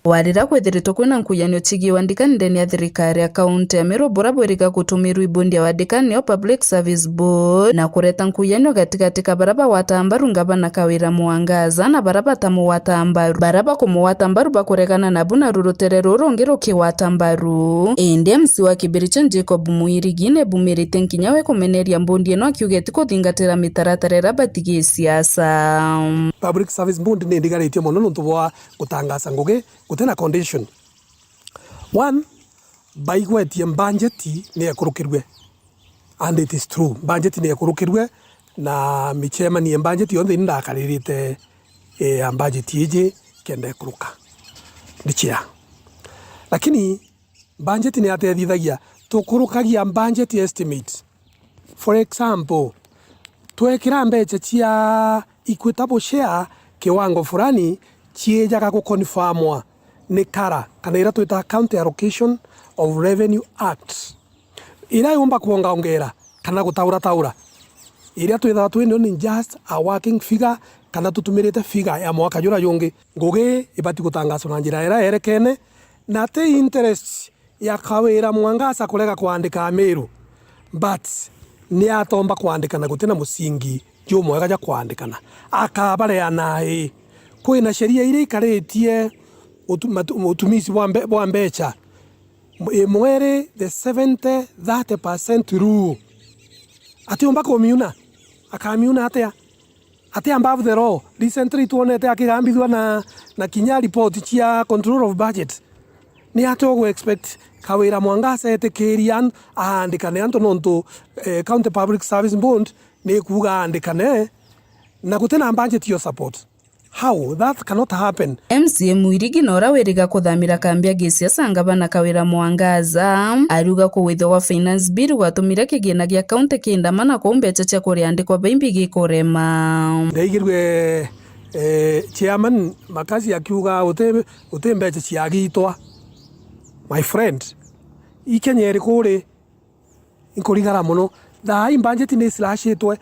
Warira kwithiritwe kwina nkuyanio ciigii wandikani ndene ya thirikari ya kaunti ya Meru, bura bwiriga gutumirwa ibondi ya wandikani, nio Public Service Board, na kureta nkuyanio gatigati ka bara bagwataa mbaru ngavana Kawira Mwangaza na bara batamugwataa mbaru. Bara bakumugwata mbaru bakuregana nabu, na ru rutere ruru rungi rukigwata mbaru. Indi M C wa Kibirichia Jacob Mwirigi nebumirite nkinya we kumeneria mbondi ino, akiuga itikuthingatira mitaratara iria batigii siasa. Public Service Board ni ndigaritie mono nontu bwa gutangasa ngugi gutina condition. One, baigwetie mbanjeti ni ekurukirue. And it is true. Mbanjeti ni ekurukirue, na michemani ya mbanjeti yonthe ni ndakaririte, eh, ya mbanjeti iji kenda ekuruka. Ndi chair. Lakini mbanjeti ni atethithagia, tukurukagia mbanjeti estimate. For example, twekira mbecha cia equitable share kiwango fulani, ciejaga guconfirmwa ni kara, kana iria twitaga County Allocation of Revenue Act, iria yumba kwongaongera kana gutaurataura, iria twithaga twinio ni just a working figure, kana tutumirite figure ya mwaka juria jungi. Ngugi ibati gutangaswa na njira iria yerekene, na ti interest ya Kawira Mwangaza kurega kwandika Amiru, but ni atomba kwandikana gutina musingi jumwega ja kwandikana. Akabarea nai? Kwina sheria iria ikaritie utu-, matu-, utumizi bwa mbe-, bwa mbecha. Imwe iri the seventy thirty percent rule. Atiumba kumiuna. Akamiuna atia? Ati above the law? Recently twonete akigambithua na, na kinya report cia control of budget. Ni atia ugu expect Kawira Mwangaza etikiria an-, aandikane antu nontu, eh, County Public Service Board ni ikuuga aandikane na gutina budget yo support? How? That cannot happen. M C A Mwirigi na uria wiriga kuthamira kambi ya gisiasa ngavana Kawira Mwangaza, ariuga kugwithwa gwa finance bill gwatumire kigina gia kaunti kindama na kwou mbecha cia kuriandikwa baimbi gikurema. Ndaigirue, eh, chairman Makasi akiuga uti, uti mbecha ciagitwa. My friend, i Kenya iriku uri? Inkurigara mono. Thaa ii budget ni slashitwe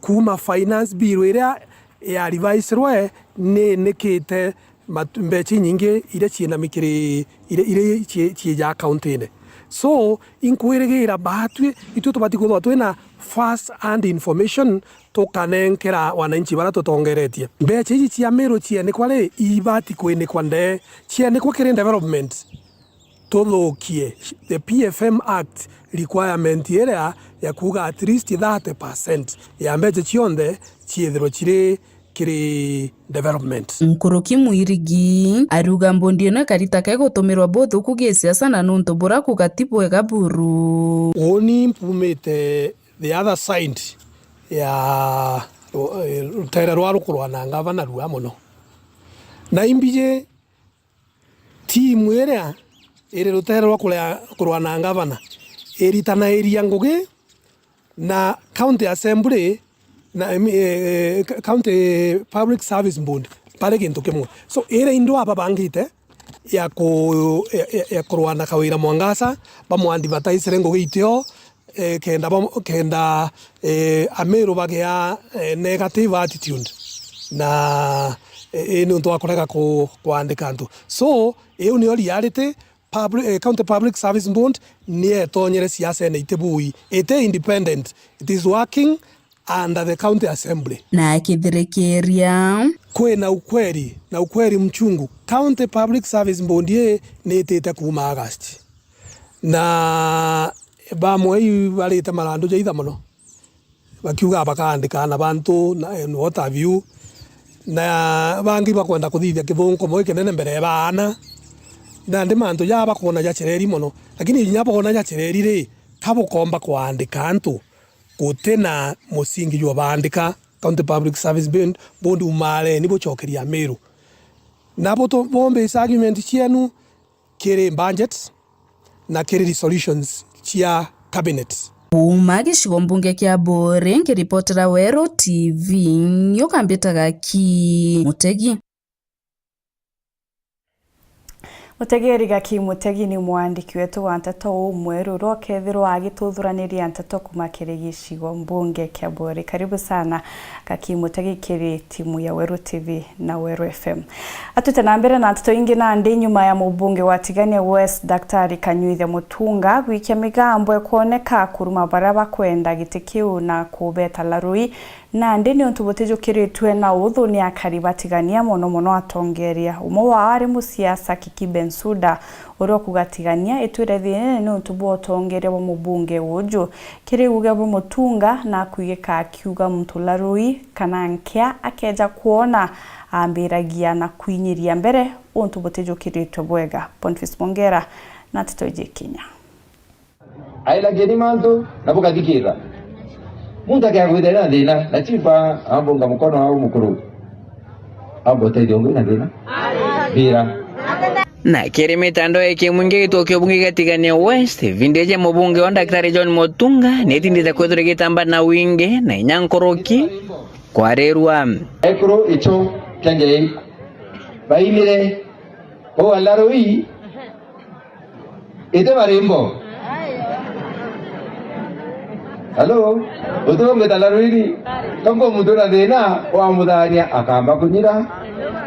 kuuma finance bill iria ya revisirwe, ni nikite matu-, mbecha inyingi iria ciina mikiri, iria, iria cie-, ciejaa kaunti-ini. So, inkwirigira baatwi, itwi tubati kwithirwa twina first hand information tukanenkera wananchi baria tutongeretie. Mbecha iji cia Meru cienikwa ri, ibati kwinikwa ndee, cienikwa kiri development. Tuthukie the P F M Act requirement iria ya kuuga at least thirty percent ya mbecha cionthe ciithirwe ciri kiri development. Nkuruki Mwirigi ariuga mbondi ino ikari ta ka igutumirwa buthuku gisiasa na nuntu bura kuuga ti bwega buru. Uuni mpumite the other side ya ru-, rutere rwa rukurwa na ngavana rua mono. Na imbiji timu iria iri rutere rwa kurea-, kurwa na ngavana iritanairia ngugi na County Assembly na, em, eh, eh, County Public Service Board bari gintu kimwe. So, iria indu ababangite ya ku-, ya, ya, ya kurwa na Kawira Mwangaza, bamuadvertisere ngugi itio, eh, kenda bam-, kenda, eh, Amiru bagia, eh, negative attitude na, eh, eh, niuntu wa kurega ku-, kwandika antu. So, iu nio reality. Public, eh, County Public Service Board ni etonyere siasene iti bui, iti independent. It is working under the County Assembly. Na akithirikiria, kwina ukweli na ukweli mchungu. County Public Service Board ii ni itite kuuma August. Na bamwe iu barite marandu jaitha mono, bakiuga bakaandika na bantu na, and what have you. Na bangi bakwenda kuthithia kithunku moe kinene mbere ya baana. Nandi mantu jaa bakwona jacereri mono. Lakini kinya boona jacereri ri, ka bukomba kwaandika antu gutina musingi jwa baandika, County Public Service Board, Board umareni bucokeria Amiru. Na butu-, bumbisa argument cienu kiri budget na kiri resolutions cia cabinet. Kuuma gicigo mbunge kia Buuri, nkiripotera Weru T V, nio kambitaga ki Mutegi. Mutegeri Gaki Mutegi ni mwandiki wetu wa nteto umweru uria ukethirwa agituthuraniria nteto kuma kiri gicigo mbunge kia Bwori. Karibu sana, Gaki Mutegi, kiri timu ya Weru T V na Weru F M. Atwite na mbere na nteto ingi, nandi nyuma ya mubunge wa Tigania West, Daktari Kanyuithia Mutunga, gwikia migambo ikwoneka kuruma baria bakwenda giti kiu na kubeta larui, nandi niuntu butijukiritue na uthu ni akari ba Tigania, mono mono atongeria. Umwe wao ari musiasa Kiki Bensuda, uria ukuga Tigania itwire thiinene niuntu bwa utongeria bwa mubunge uju. Kiri uuge bwa Mutunga, na akwigika akiuga muntu larui kana nkia akeja kwona, ambiragia na kwinyiria mbere untu butijukiritue bwega. Boniface Mongera na nteto iji ikinya. Ailageni mantu na bukathikirira. Muntu akea kwithira na thina, na chief a-, ambunga mukono au mukuru. Amba uteithio ungi na thina. Mbira. Na kiri mitandao ya kimwingi gituo kia ubunge gia Tigania West, video iji ya mubunge wa Daktari John Mutunga nitindite kwithirwa igitamba na wingi na inya nkuruki kwarirwa. Ekuru icho kia Ngai bainire, o alarui ite barimbo. Halo? Uti umbita larui? Tongo muntu na thina, wamuthania, akamba kunyira,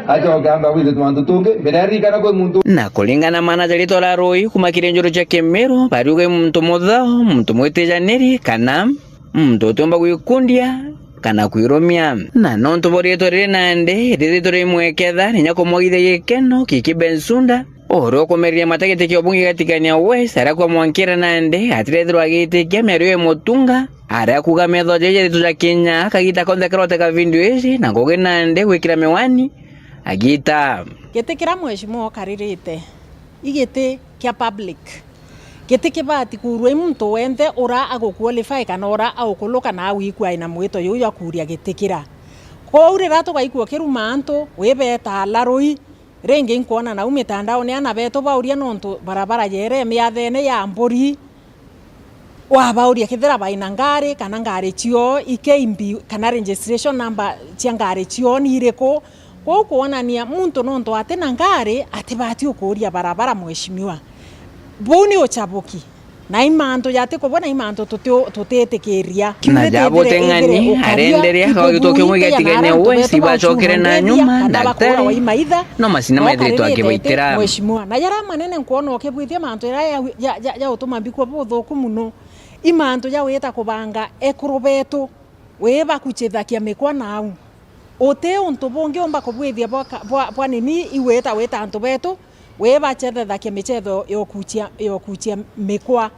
acoke amba gwithia tumantu tungi, mbere aririkana kwi muntu. Na kuringana na manager ritwa larui kuma kiri njuru cia Kimiru, bariuga i muntu muthao, muntu mwitijaniri, kana muntu utiumba gwikundia kana kwirumia. Na nontu bo ritwa riri nandi rithitwe rimweketha, ninya kumwagithia gikeno Kiki Bensunda, uria ukumereria mata giti kia ubunge gia Tigania West, aria kwa mwankira nandi atirethirwa agitikia miario ya Mutunga, aria kuuga metho jaja jaritu ja kinya kagita konthe karoteka video iji na ngugi nandi gwikira miwani agita. Giti kiria mheshimiwa ukaririte, i giti kia public. Giti kibati kuurua i muntu wenthe ura aguqualify kana ura aukuluka na agwikua aina mwito juu jwa kuuria giti kira. Kwou riria tugaikua kiruma antu, wibeta larui, ringi inkwona nau mitandaone ana betu bauria nontu barabara jere miathene ya mburi, wabauria kethira baina ngari kana ngari cioo i K B kana registration number cia ngari cioo ni iriku. Kwou kwonania muntu nontu atina ngari atibati ukuuria barabara, mheshimiwa. Buu ni uchabuki. Na i mantu jatikubwa na i mantu tuti-, tutitikiria. Na ja buteng'ani arenderea gagituo kimwe gia Tigania West ibacokere na nyuma, daktari no macina methiritwe akibaitira. Mheshimiwa, na jaria manene nkwona ukibwithia mantu jaria ja, ja, ja, ja utuma mbikua buthuku muno, i mantu ja wita kubanga ekuru betu, wibakuchithakia mikwa nau. Uti untu bungi umba kubwithia bwa ka-, bwa, bwa nini, iwita wita antu betu, wibachethethakia michetho yokuchia, yokuchia mikwa.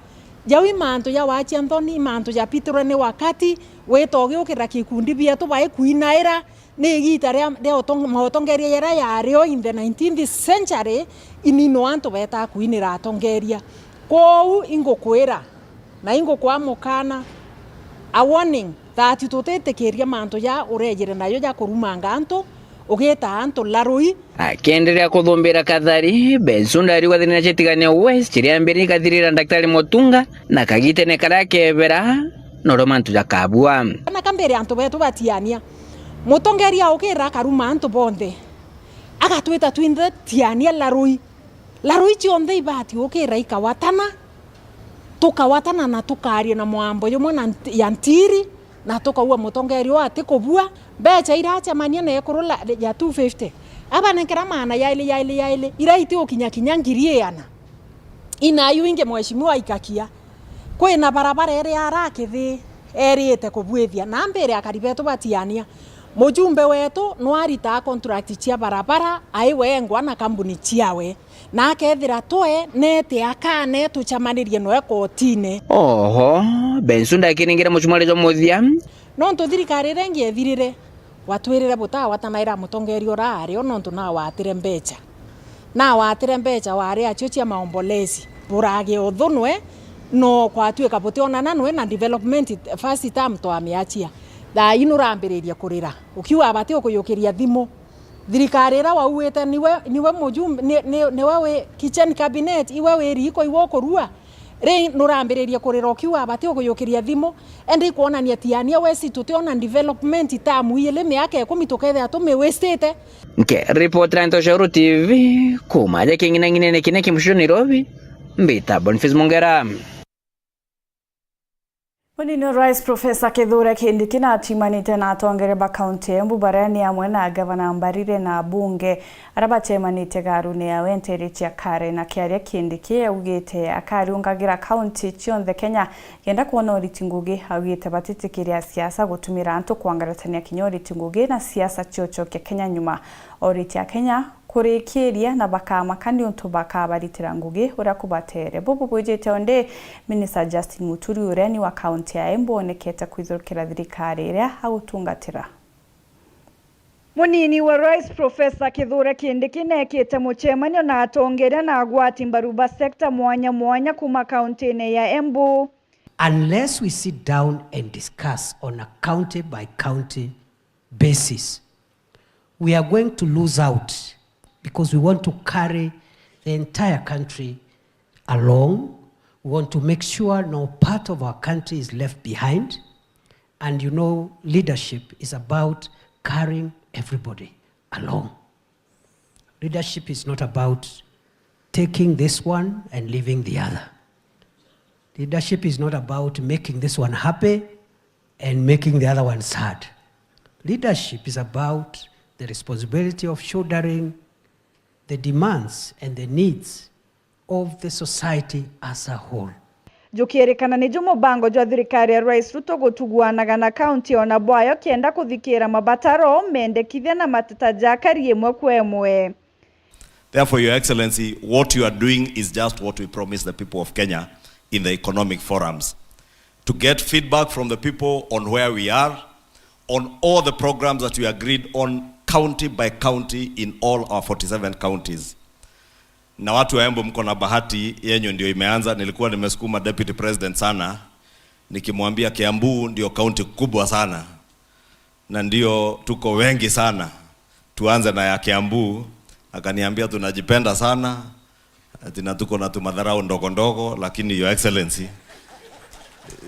Jau i mantu ja wachia nthoni, i mantu ja pitirwe ni wakati, wita ugiukirira gikundi bietu baikwinaira, ni igita ria, ria utong-, motongeria jaria jario in the nineteenth century, ini no antu betaa kwinira atongeria. Kwou ingukwira, na ingukwaa mukana, a warning, that tutitikiria mantu ja urejire nayo ja kurumanga antu, ugita antu larui. Akienderea kuthumbira Kathari, Bensunda ariuga thina cia Tigania West, ciria mbere ikathirira Daktari Mutunga, na kagitene karia akebera, norio mantu jakabua. Na kambere antu betu batiania. Mutongeria ukira akaruma antu bonthe. Agatwita twinthe tiania larui. Larui cionthe ibati ukira ikawatana, tukawatana na tukaaria na mwambo jumwe na nt-, ya ntiri, na tukaua mutongeria uu atikubua. Mbecha iracemania na ekuru la, ya two fifty, abanenkera maana yaili, yaili, yaili, ira iti ukinya kinya ngiri iana. Inayu ingi mheshimiwa ikakia. Kwina barabara iri ara kithii erite kubwithia, na mbere akari betu batiania. Mujumbe wetu nwaritaa contract cia barabara, ai wengwa na kambuni ciawe. Na akethira twe nete akane tucamanirie noe kotine. Oho, Bensunda akiringira mucumari jwa muthia. Nontu thirikari iria ingi ethirire, watwirire butawatanaira mutongeria ura ario nontu nawatire mbecha. Nawatire mbecha wari acio cia maombolezi. Burage uthunwe, no kwatuika butionana nwe na development first term twamiachia. Thaa ii nurambiririe kurira. Ukiuga abati ukuyukiria thimu. Thirikari ira wauite niwe, niwe mujumbe, ni, ni, niwe wi kitchen cabinet, iwe wi riko, iwe ukurua. Ri nurambiririe kurira ukiuga bati ukuyukiria thimu, indi ikwonania tiania wesi tutiona development tamu ili miaka ikumi tukethira tumiwastite. Nkiripotera Ntoshoro T V, kuuma aja king'inang'inene kiria ki mucii jwa Nairobi, mbita Boniface Mongera. Munini wa Rais Professor Kithure Kindiki natimanite na atongeria ba kaunti ya Embu baria ni amwe na gavana Mbarire na abunge aria bacemanitie garune ya Wenteri cia Karen. Akiaria Kindiki augite akariungagira kaunti cionthe Kenya kenda kwona uriti ngugi. Augite batitikiria siasa gutumira antu kwangaratania kinya uriti ngugi na siasa cia ucokia Kenya nyuma. Uriti a Kenya kurikiria na bakamaka niuntu bakabaritira ngugi uria kubatere. Bubu bwijite undi, Minister Justin Muturi uria ni wa kaunti ya Embu onekete kwithurukira thirikari iria agutungatira. Munini wa Rais Professor Kithure Kindiki neekite mucemanio na atongeria na agwati mbaru ba sector mwanya mwanya kuuma kauntine ya Embu. Unless we sit down and discuss on a county by county basis, we are going to lose out because we want to carry the entire country along. We want to make sure no part of our country is left behind. And you know, leadership is about carrying everybody along. Leadership is not about taking this one and leaving the other. Leadership is not about making this one happy and making the other one sad. Leadership is about the responsibility of shouldering the demands and the needs of the society as a whole. Jukirikana niju mubango jwa thirikari ya Rais Ruto gutuguanaga na kaunti ona bwayo kenda kuthikira mabataro, mendekithia na mateta ja akari imwe kwa imwe. Therefore, Your Excellency, what you are doing is just what we promised the people of Kenya in the economic forums, to get feedback from the people on where we are, on all the programs that we agreed on county by county in all our forty-seven counties. Na watu wa Embu, mko na bahati, yenyu ndio imeanza. Nilikuwa nimesukuma Deputy President sana, nikimwambia Kiambu ndio kaunti kubwa sana na ndio tuko wengi sana, tuanze na ya Kiambu. Akaniambia, "Tunajipenda sana, ati na tuko na tumadharau ndogo ndogo," lakini, Your Excellency,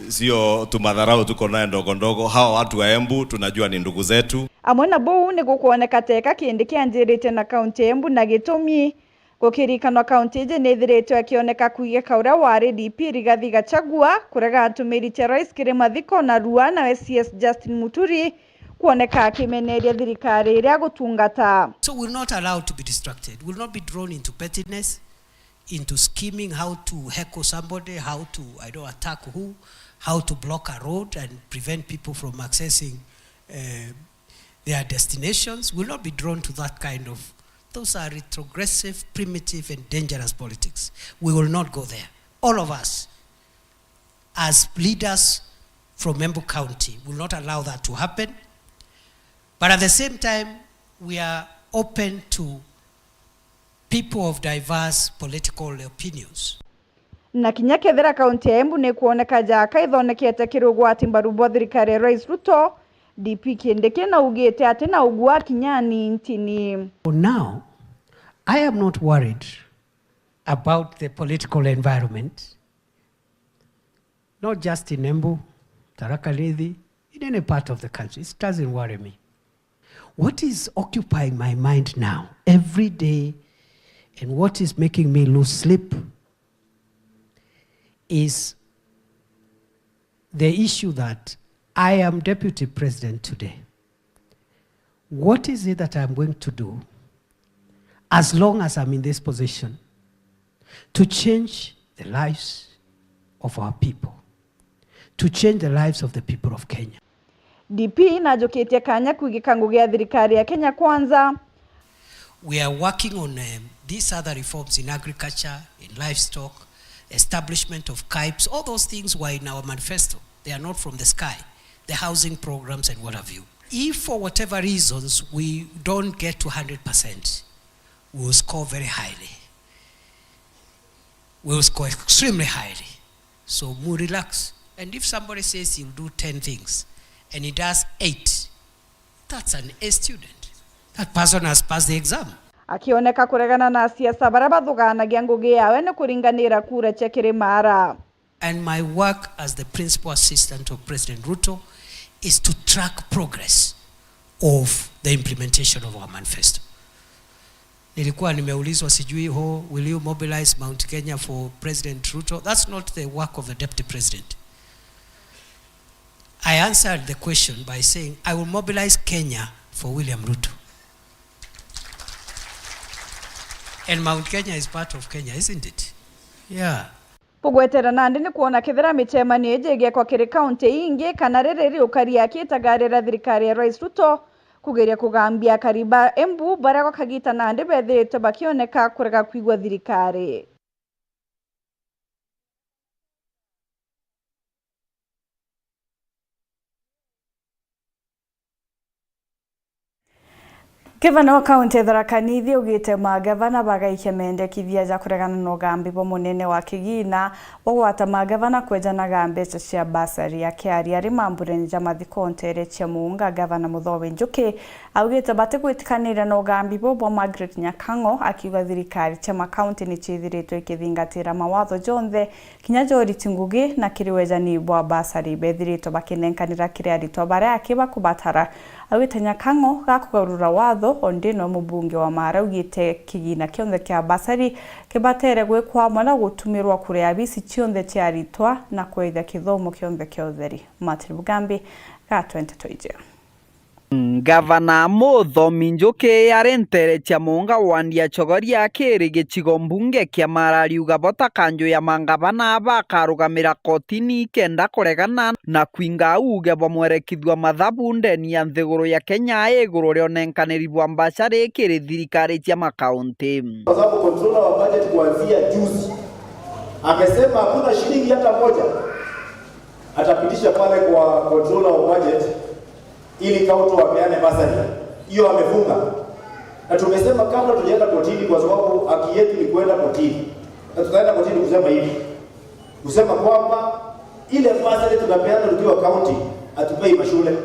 sio tumadharau tuko naye ndogo ndogo. Hawa watu wa Embu tunajua ni ndugu zetu. Amwe na buu, ni gukwoneka teka Kindiki anjirite na kaunti ya Embu, na gitumi gukirikanwa kaunti iji ni ithiritwe ikioneka kwigika uria wari D P Rigathi Gachagua, kurega atumiri cia rais kiri mathiko, na rua nawe C S Justin Muturi kwoneka akimeneria thirikari iria agutungata. So we will not allow to be distracted. We will not be drawn into pettiness, into scheming how to heckle somebody, how to, I don't know, attack who, how to block a road and prevent people from accessing, eh, their destinations. We will not be drawn to that kind of, those are retrogressive, primitive and dangerous politics. We will not go there. All of us, as leaders from Embu County, will not allow that to happen. But at the same time, we are open to people of diverse political opinions. Na kinya kethira kaunti ya Embu ni kwoneka jaka ithonekete kiri ugwati mbaru bwa thirikari ya Rais Ruto, D P Kindiki naugite ati na ugwa kinya ni ntini. For now, I am not worried about the political environment, not just in Embu, Tharaka Nithi, in any part of the country. It doesn't worry me. What is occupying my mind now, every day, and what is making me lose sleep is the issue that I am deputy president today. What is it that I'm going to do as long as I'm in this position to change the lives of our people, to change the lives of the people of Kenya? D P najukitie kanya kwigika ngugi ya thirikari ya Kenya Kwanza. We are working on, um, these other reforms in agriculture, in livestock, establishment of KAIPS, all those things were in our manifesto. They are not from the sky. The housing programs and what have you. If for whatever reasons we don't get to hundred percent, we will score very highly. We will score extremely highly. So mu relax. And if somebody says he'll do ten things and he does eight, that's an A student. That person has passed the exam. Akioneka kuregana na asiasa baria bathuganagia ngugi yawe ni kuringanira kura cia Kirimara. And my work as the principal assistant of President Ruto is to track progress of the implementation of our manifesto. Nilikuwa nimeulizwa sijui, "Oh, will you mobilize Mount Kenya for President Ruto?" That's not the work of the deputy president. I answered the question by saying, "I will mobilize Kenya for William Ruto." And Mount Kenya is part of Kenya, isn't it? Yeah. Kugwetera nandi ni kwona kethira micemanio iji igekwa kiri kaunti ingi kana riri riuka riakitaga riria thirikari ya Rais Ruto kugeria kugambia akari ba Embu baria gwa kagita nandi bethiritwe bakioneka kurega kwigua thirikari. Ngavana wa kaunti ya Tharaka Nithi augite magavana bagaikia mendekithia ja kuregana na ugambi bwa munene wa kigina bwa gwata magavana kwejanaga mbeca cia bursary. Akiaria ari mamburene ja mathiko ntere cia Muunga, Ngavana Muthomi Njuki augite batigwitikaniria na ugambi buu bwa Margaret Nyakang'o, akiuga thirikari cia makaunti ni ciithiritwe ikithingatira mawatho jonthe kinya ja uriti ngugi na kiri wejani bwa bursary bethiritwe bakinenkanira kiri aritwa baria aki bakubatara. Augite Nyakang'o gakugarura watho, o ndi no mubunge wa Maara augite kigina kionthe kia bursary kibatere gwikwa amwe na gutumirwa kuria abisi cionthe cia aritwa na kwethia kithomo kionthe kia utheri. Martin Bugambi gatwente twaijia. Ngavana Muthomi Njuki ari ntere cia Muunga wandi ya Chogoria kiri gicigo mbunge kia Maara ariuga bo ta kanju ya mangavana bakarugamira kotini kenda kuregana na kwinga auge bwa mwerekithua mathabu ndeni ya nthiguru ya Kenya iguru ria unenkaniri bwa mbacari kiri thirikari cia makaunti. Kwa sababu controller wa budget kuanzia juzi amesema hakuna shilingi hata moja atapitisha pale kwa controller wa budget ili kaunti wapeane bursary. Hiyo amefunga. Na tumesema kabla tujaenda kotini, kwa sababu haki yetu ni kuenda kotini. Na tutaenda kotini kusema hivi. Kusema kwamba ile bursary tunapeana tukiwa county, hatupei mashule.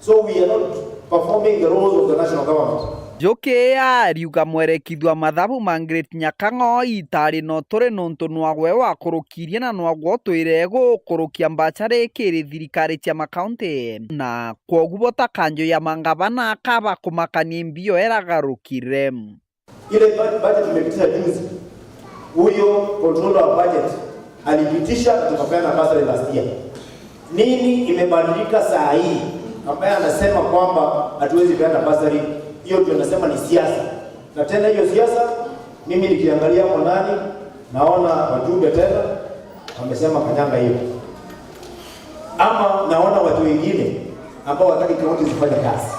So we are not performing the roles of the national government. Njuki ariuga mwerekithua mathabu Margaret Nyakang'o itari no turi nontu nwagwe wakurukirie na nwagwe utwire gukurukia mbacari kiri thirikari cia makaunti, na kwogu bo ta kanju ya mangavana kaba kumakania mbio eragarukire. Ile bu-, budget tumepitisha juzi, huyo controller wa budget alipitisha, tukapeana bursary last year. Nini imebadilika saa hii ambaye anasema kwamba hatuwezi peana bursary? Hiyo ndio nasema ni siasa. Na tena hiyo siasa, mimi nikiangalia hapo ndani, naona wajumbe tena wamesema kanyanga hiyo. Ama naona watu wengine ambao wataki kaunti zifanye kazi.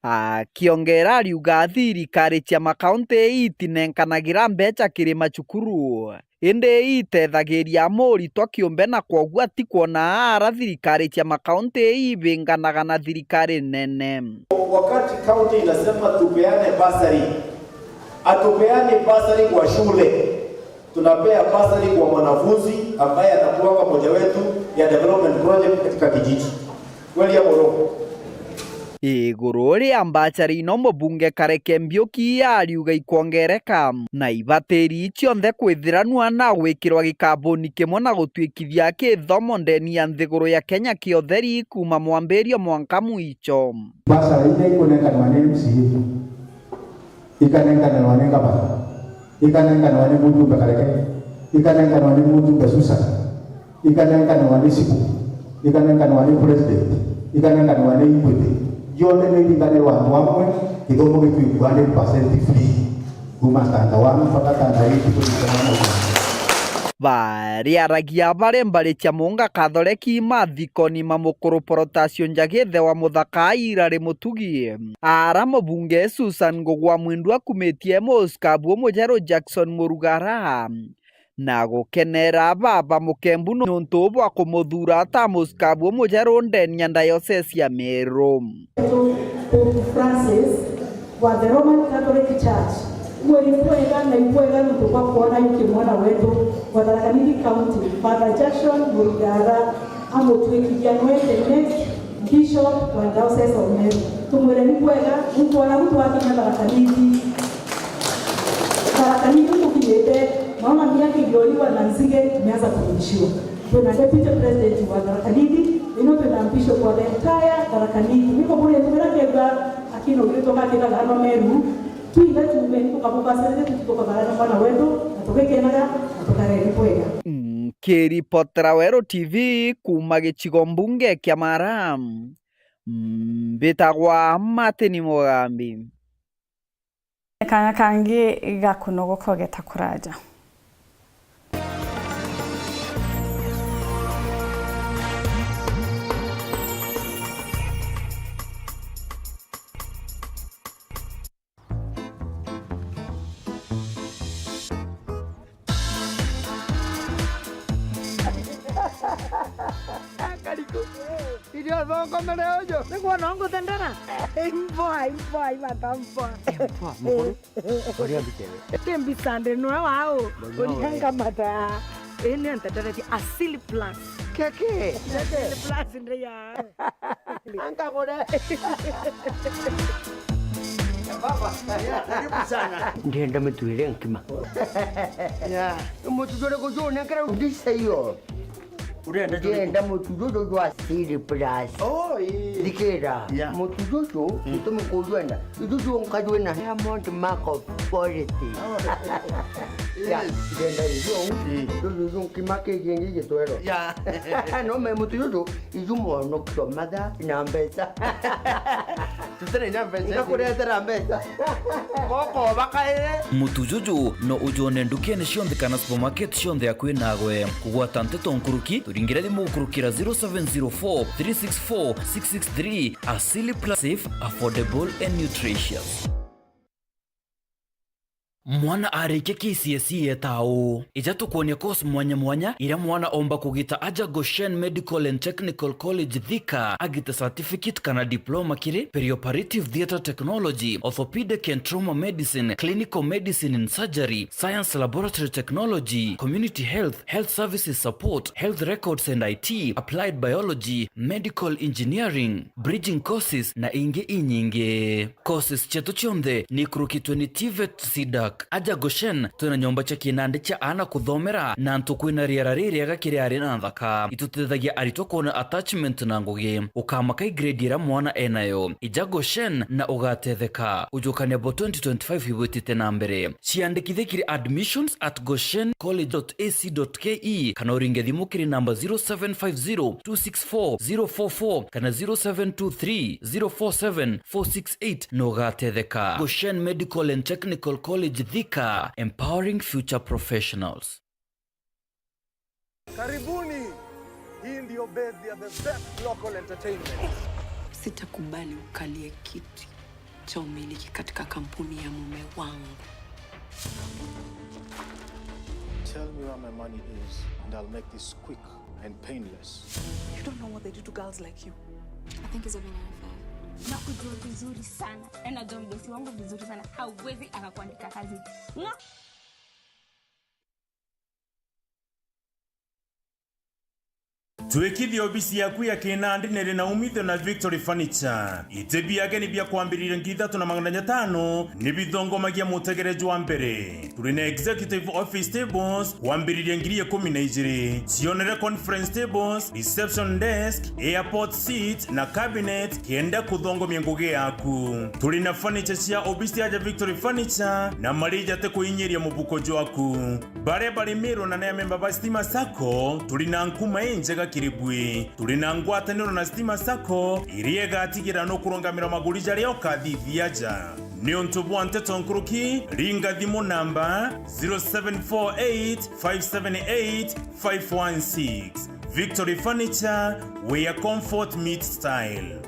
Akiongera ariuga thirikari cia makaunti itinenkanagira mbeca kiri macukuru, indi itethagiria muritwa kiumbe, na kwoguo atikwona ara thirikari cia makaunti ibinganaga na thirikari nene. Wakati kaunti inasema tupeane bursary, hatupeani bursary kwa shule. Tunapea bursary kwa mwanafunzi ambaye anakuanga moja wetu ya development project katika kijiji. Kweli ama urongo? Iguru ria mbacari ino mubunge Kareke Mbiuki ariuga ikwongereka na ibatiri cionthe kwithiranua na gwikirwa gikabuni kimwe na gutwikithia kithomo ndeni ya nthiguru ya Kenya kia utheri kuuma mwambirio mwanka mwicho. Bursary iria ikunenkanwa ni M C A ikanenkanirwa ni gavana, ikanenkanirwa ni mujumbe Kareke, ikanenkanirwa ni mujumbe Susan, ikanenkanirwa ni Sibu, ikanenkanirwa ni president, ikanenkanirwa ni Equity. Yonthe ni iringanirwa antu amwe, githomo gitwikua hundred percent free. Kuma standard one mpaka standard eight. Bariaragia bari mbari cia Muunga Kathoreki, mathikoni ma mukuru Protasio Njagi, ithe wa muthaka Irari Mutugi, ara mubunge Susan Ngugwa Mwindu akumitie musikabu umujeru Jackson Murugara, na gukenera baba Mukembu nuntu bwa kumuthuura ta musikabu umujeru ndeni ya diocese ya Meru. Pope Francis wa the Roman Catholic Church. Uwe ni bwega na ibwega nuntu bwa kwona yuki mwana wetu wa Tharaka Nithi County, Father Jackson Murugara, amutwikithia nwe the next Bishop wa Diocese of Meru. Tumwire ni bwega, nukwona mtu wakinya Tharaka Nithi. Sige imeanza kurudishiwa. Twina deputy president wa Tharaka Nithi, ino twina bishop wa the entire Tharaka Nithi. Niko bure, niko bure, akina ugitwa makitha Tharaka Meru, twina tume, tukabugacirire, tukabarana mwana wetu, na tugikenaga, na tukareri bwega. Nkiripotera Weru T V kuuma gicigo mbunge kia Mara, mbitagwa Martin Mugambi. Kanya kangi ga kunogoka ugeta kuraja. Kariku. Irio thongo mere uju. Niguo no nguthendera. Imboa, imboa, imata mboa. Imboa, mukuru. Uria mbitewe. Ti mbica ndi nwe wau. Urianga mata. Ii nio ntenderetie Asili Plus. Keke. Asili Plus ndi ya. Ankagure. Baba, karibu sana. Ndienda mutwire nkima. Ya. Mutu jure kujune nkira ndise iyo. Urenda jure. Ndienda mutu juju jwa Asili Plus. Oh, ii. Thikira. Ya. Mutu juju, mm, gitumi kujwenda. Juju nkajwina Diamond Mark of Quality. Oh. Ya, yes. Ndienda ijo. Mm. Juju nkima kiji ngi gitwero. Ya. No me mutu juju. Iju mwonokia matha na mbeca. Tutene na mbeca. Ngakuretera mbeca. Goko bakaire. Mutu juju no ujone ndukene cionthe kana supermarket cionthe akui nagwe. Kugwata nteto nkuruki, turingire thimu gukurukira zero seven zero four, three six four, six six three. Asili Plus, safe, affordable and nutritious. Mwana arikia K C S E etaa uu? Ija tukwonie course mwanya mwanya iria mwana omba kugita aja Goshen Medical and Technical College Thika, agite certificate kana diploma kiri perioperative theatre technology, orthopedic and trauma medicine, clinical medicine and surgery, science laboratory technology, community health, health services support, health records and I T, applied biology, medical engineering, bridging courses na ingi inyingi. Courses cietu cionthe ni ikurukitwe ni TVET, CDAC. Aja Goshen, twina nyomba cia kinandi cia aana kuthomera, na antu kwina riera ririega kiri ari na nthaka. Itutethagia aritwa kwona attachment na ngugi. Ukamaka i grade iria mwana enayo. Ija Goshen na ugatetheka. Ujukania bo twenty twenty-five ibwitite na mbere. Ciandikithie kiri admissions at goshen college dot A C dot K E kana uringe thimu kiri namba zero seven five zero two six four zero four four kana zero seven two three zero four seven four six eight na ugatetheka. Goshen Medical and Technical College Thika, empowering future professionals. Karibuni. Hii ndio base ya the best local entertainment. Sitakubali ukalie kiti cha umiliki katika kampuni ya mume wangu. Tell me where my money is and I'll make this quick and painless. You don't know what they do to girls like you. I think he's having an affair. Nakujua vizuri sana. Na najua mdosi wangu vizuri sana. Hawezi akakuandika kazi. Nga- Twikithie obisi yaku ya kinandi niri na umithio na Victory Furniture. Iti bia ageni bia kwambiriria ngiri ithatu na magana jatano ni bithongomagia mutegere jwa mbere. Turi na executive office tables kwambiriria ngiri ikumi na ijiri. Cionere conference tables, reception desk, airport seat na cabinet kenda kuthongomia ngugi yaku. Turi na furniture cia obisi aja Victory Furniture na marija ti kuinyiria mubuko jwaku. Baria bari Meru na ni amemba ba Stima Sacco, turi na nkuma injega kiri bwi. Turi na ngwataniro na Stima Sacco, iria igatigira nukurungamira maguri jaria ukathithia aja. Niuntu bwa nteto nkuruki, ringa thimu namba zero seven four eight five seven eight five one six. Victory Furniture, where comfort meets style.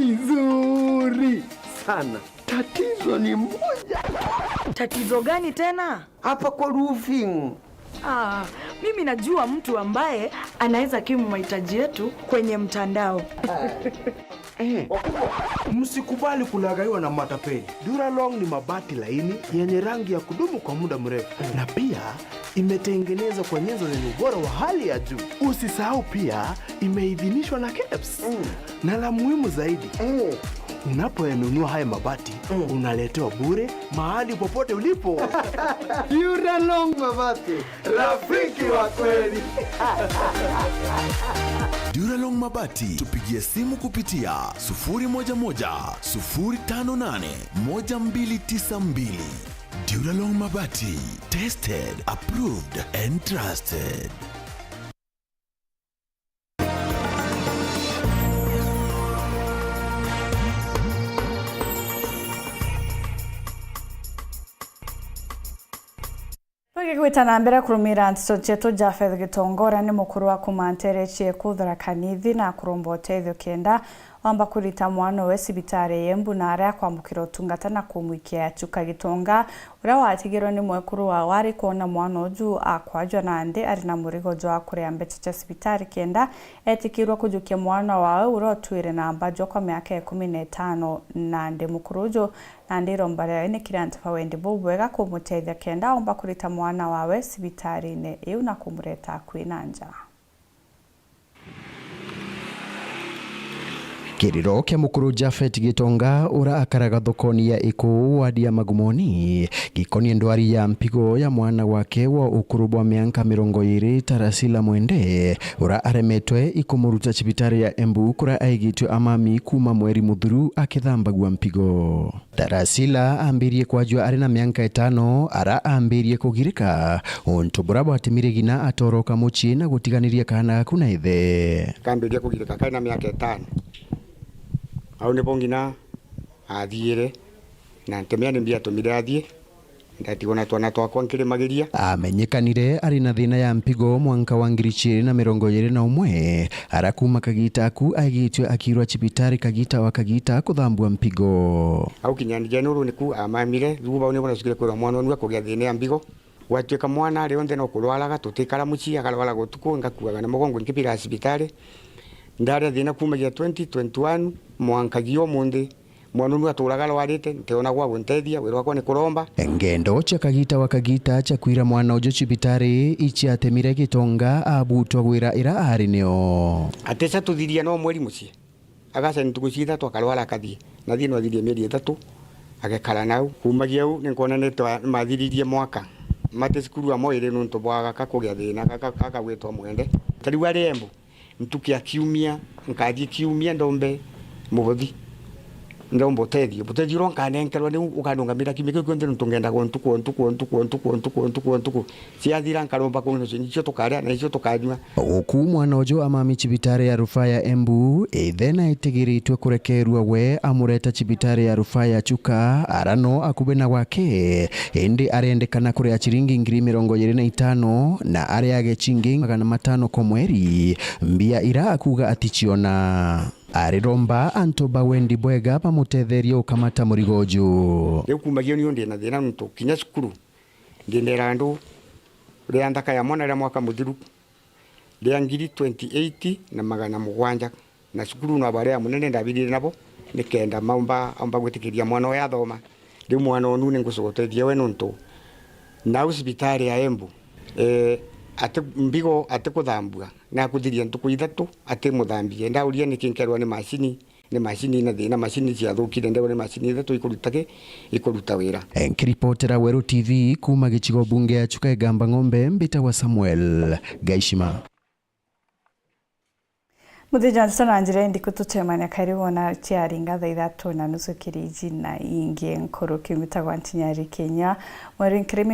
Vizuri sana. Tatizo ni moja. Tatizo gani tena? Hapa kwa roofing. Ah, mimi najua mtu ambaye anaweza kimu mahitaji yetu kwenye mtandao. Eh. Msikubali kulaghaiwa na matapeli. Duralong ni mabati laini yenye rangi ya kudumu kwa muda mrefu, na pia imetengenezwa kwa nyenzo zenye ubora wa hali ya juu. Usisahau pia imeidhinishwa na kebs. Mm. Na la muhimu zaidi, mm, unapoyanunua haya mabati, mm, unaletewa bure mahali popote ulipo. Duralong Mabati, rafiki wa kweli. Duralong Mabati, tupigie simu kupitia sufuri moja moja, sufuri tano nane, moja mbili tisa mbili. Duralong Mabati, tested, approved and trusted. Tugigwita na mbere kurumira nteto cietu, Japheth Gitonga uria ni mukuru wa kuuma nteere cieku Tharaka Nithi na kuromba utethio kenda wamba kurita mwana uwe cibitari ya Embu na aria akwamukira utungata na kumwikia Chuka. Gitonga, uria watigirwe ni mwekuru wawe, ari kwona mwana uju akwajwa nandi ari na murigo jwa kuria mbeca cia cibitari kenda etikirwe kujukia mwana wawe uria utwire na mbaajwa kwa miaka ikumi na itano. Nandi mukuru uju nandi iromba riawe ni kiri antu ba wendi bubwega kumutethia kenda aumba kurita mwana wawe cibitariine iu na kumureta akui na nja. Kiriro kia mukuru Japhet Gitonga, uria akaraga thokoni ya Ikuu, wadi ya Magumoni, gikonie ndwari ya mpigo ya mwana wake wa ukuru bwa mianka mirongo iiri, Tarasila Mwende, uria aremetwe ikumuruta cibitari ya Embu, kuria aigitwe amami kuuma mweri muthuru akithambagua mpigo. Tarasila aambirie kwajua ari na mianka itano, ara aambirie kugirika untu buria bwatimire ng'ina atoroka mucii na gutiganiria kaana gaku na ithe. Kambiria kugirika kari na miaka itano. Au nibo ng'ina athiire, na ntimenya ni mbi yatumire athii. Ndatigwa na twana twakwa nkirimagiria. Amenyekanire ari na thina ya mpigo mwanka wa ngiri ciiri na mirongo iiri na umwe, ara kuuma kagita aku aigitwe akiirwa cibitari kagita wa kagita kuthambua mpigo. Au kinya njeni uru niku amamire, riu bau nibo nacukire kwirwa mwana onu akugia thina ya mpigo. Gwatuika mwana ari onthe no kurwaraga, tutikara mucii, akarwaraga utuku, ngakuaga na mugongo nkibira cibitari. Ndaria thina kuumagia twenty twenty-one mwankagia umunthi. Mwana unu aturaga arwarite, ntiona gwa guntethia, wira wakwa ni kuromba. Ngendo cia kagita wa kagita cia kwira mwana uju cibitari iciatemire Gitonga abutwa gwira ira ari nio. Atica tuthiria no mweri mucii. Agaca ntuku cia ithatu akarwara akathii. Nathii no athirie mieri ithatu, agekara nau. Kuumagia au, ni nkwona ni twa-, mathiririe mwaka. Mati cukuru amwe iri nuntu bwa gaka kugia thina, gaka, gaka gwitwa Mwende. Ta riu ari Embu. Ntuku ya kiumia, nkathii kiumia ndombe mubothi. Ndombe utethio. Butethio uria nkanenkerwa niu ukanungamira kiumia kiu kionthe nontu ngendaga o ntuku, o ntuku, o ntuku, o ntuku, o ntuku, o ntuku, o ntuku. Ciathira nkaromba kunyua cio, nicio tukaria, na nicio tukanyua. Guku mwana uju amami cibitari ya rufaa ya Embu, ithe na itigiritwe kurekerua we amureta cibitari ya rufaa ya Chuka, ara no akubi na gwake, indi arendekana kuria ciringi ngiri mirongo iiri na itano na ariage cingi magana matano kwa mweri. Mbia ira akuuga aticiona. Ariromba antu ba wendi bwega bamutetherie ukamata murigo uju. Riu kuuma gio niu ndi na thina nontu kinya cukuru, ndi ndera andu, ria nthaka ya mwana ria mwaka muthiru, ria ngiri twenty-eight na magana mugwanja, na cukuru no baria munene ndabirire nabo, nikenda maumba, aumba gwitikiria mwana uyu athoma. Riu mwana onu ni ngucoka utethia we nontu nau cibitari ya Embu, eh, ati mbigo, ati kuthambua, nakuthiria ntuku ithatu ati muthambie. Ndauria niki, nkerwa ni macini, ni macini ina thina, macini ciathukire, ndewa ni macini ithatu ikuruta ki, ikuruta wira. Nkiripotera Weru T V kuuma gicigo bunge ya Chuka Igamba Ng'ombe, mbitagwa Samuel Gaishima. Muthithia nteto na njira indiku, tucemania karibu na ciaringa thaa ithatu na nusu kiriji na ingi nkuru. Kiu mbitagwa Ntinyari Kinya. Mweri nkirimi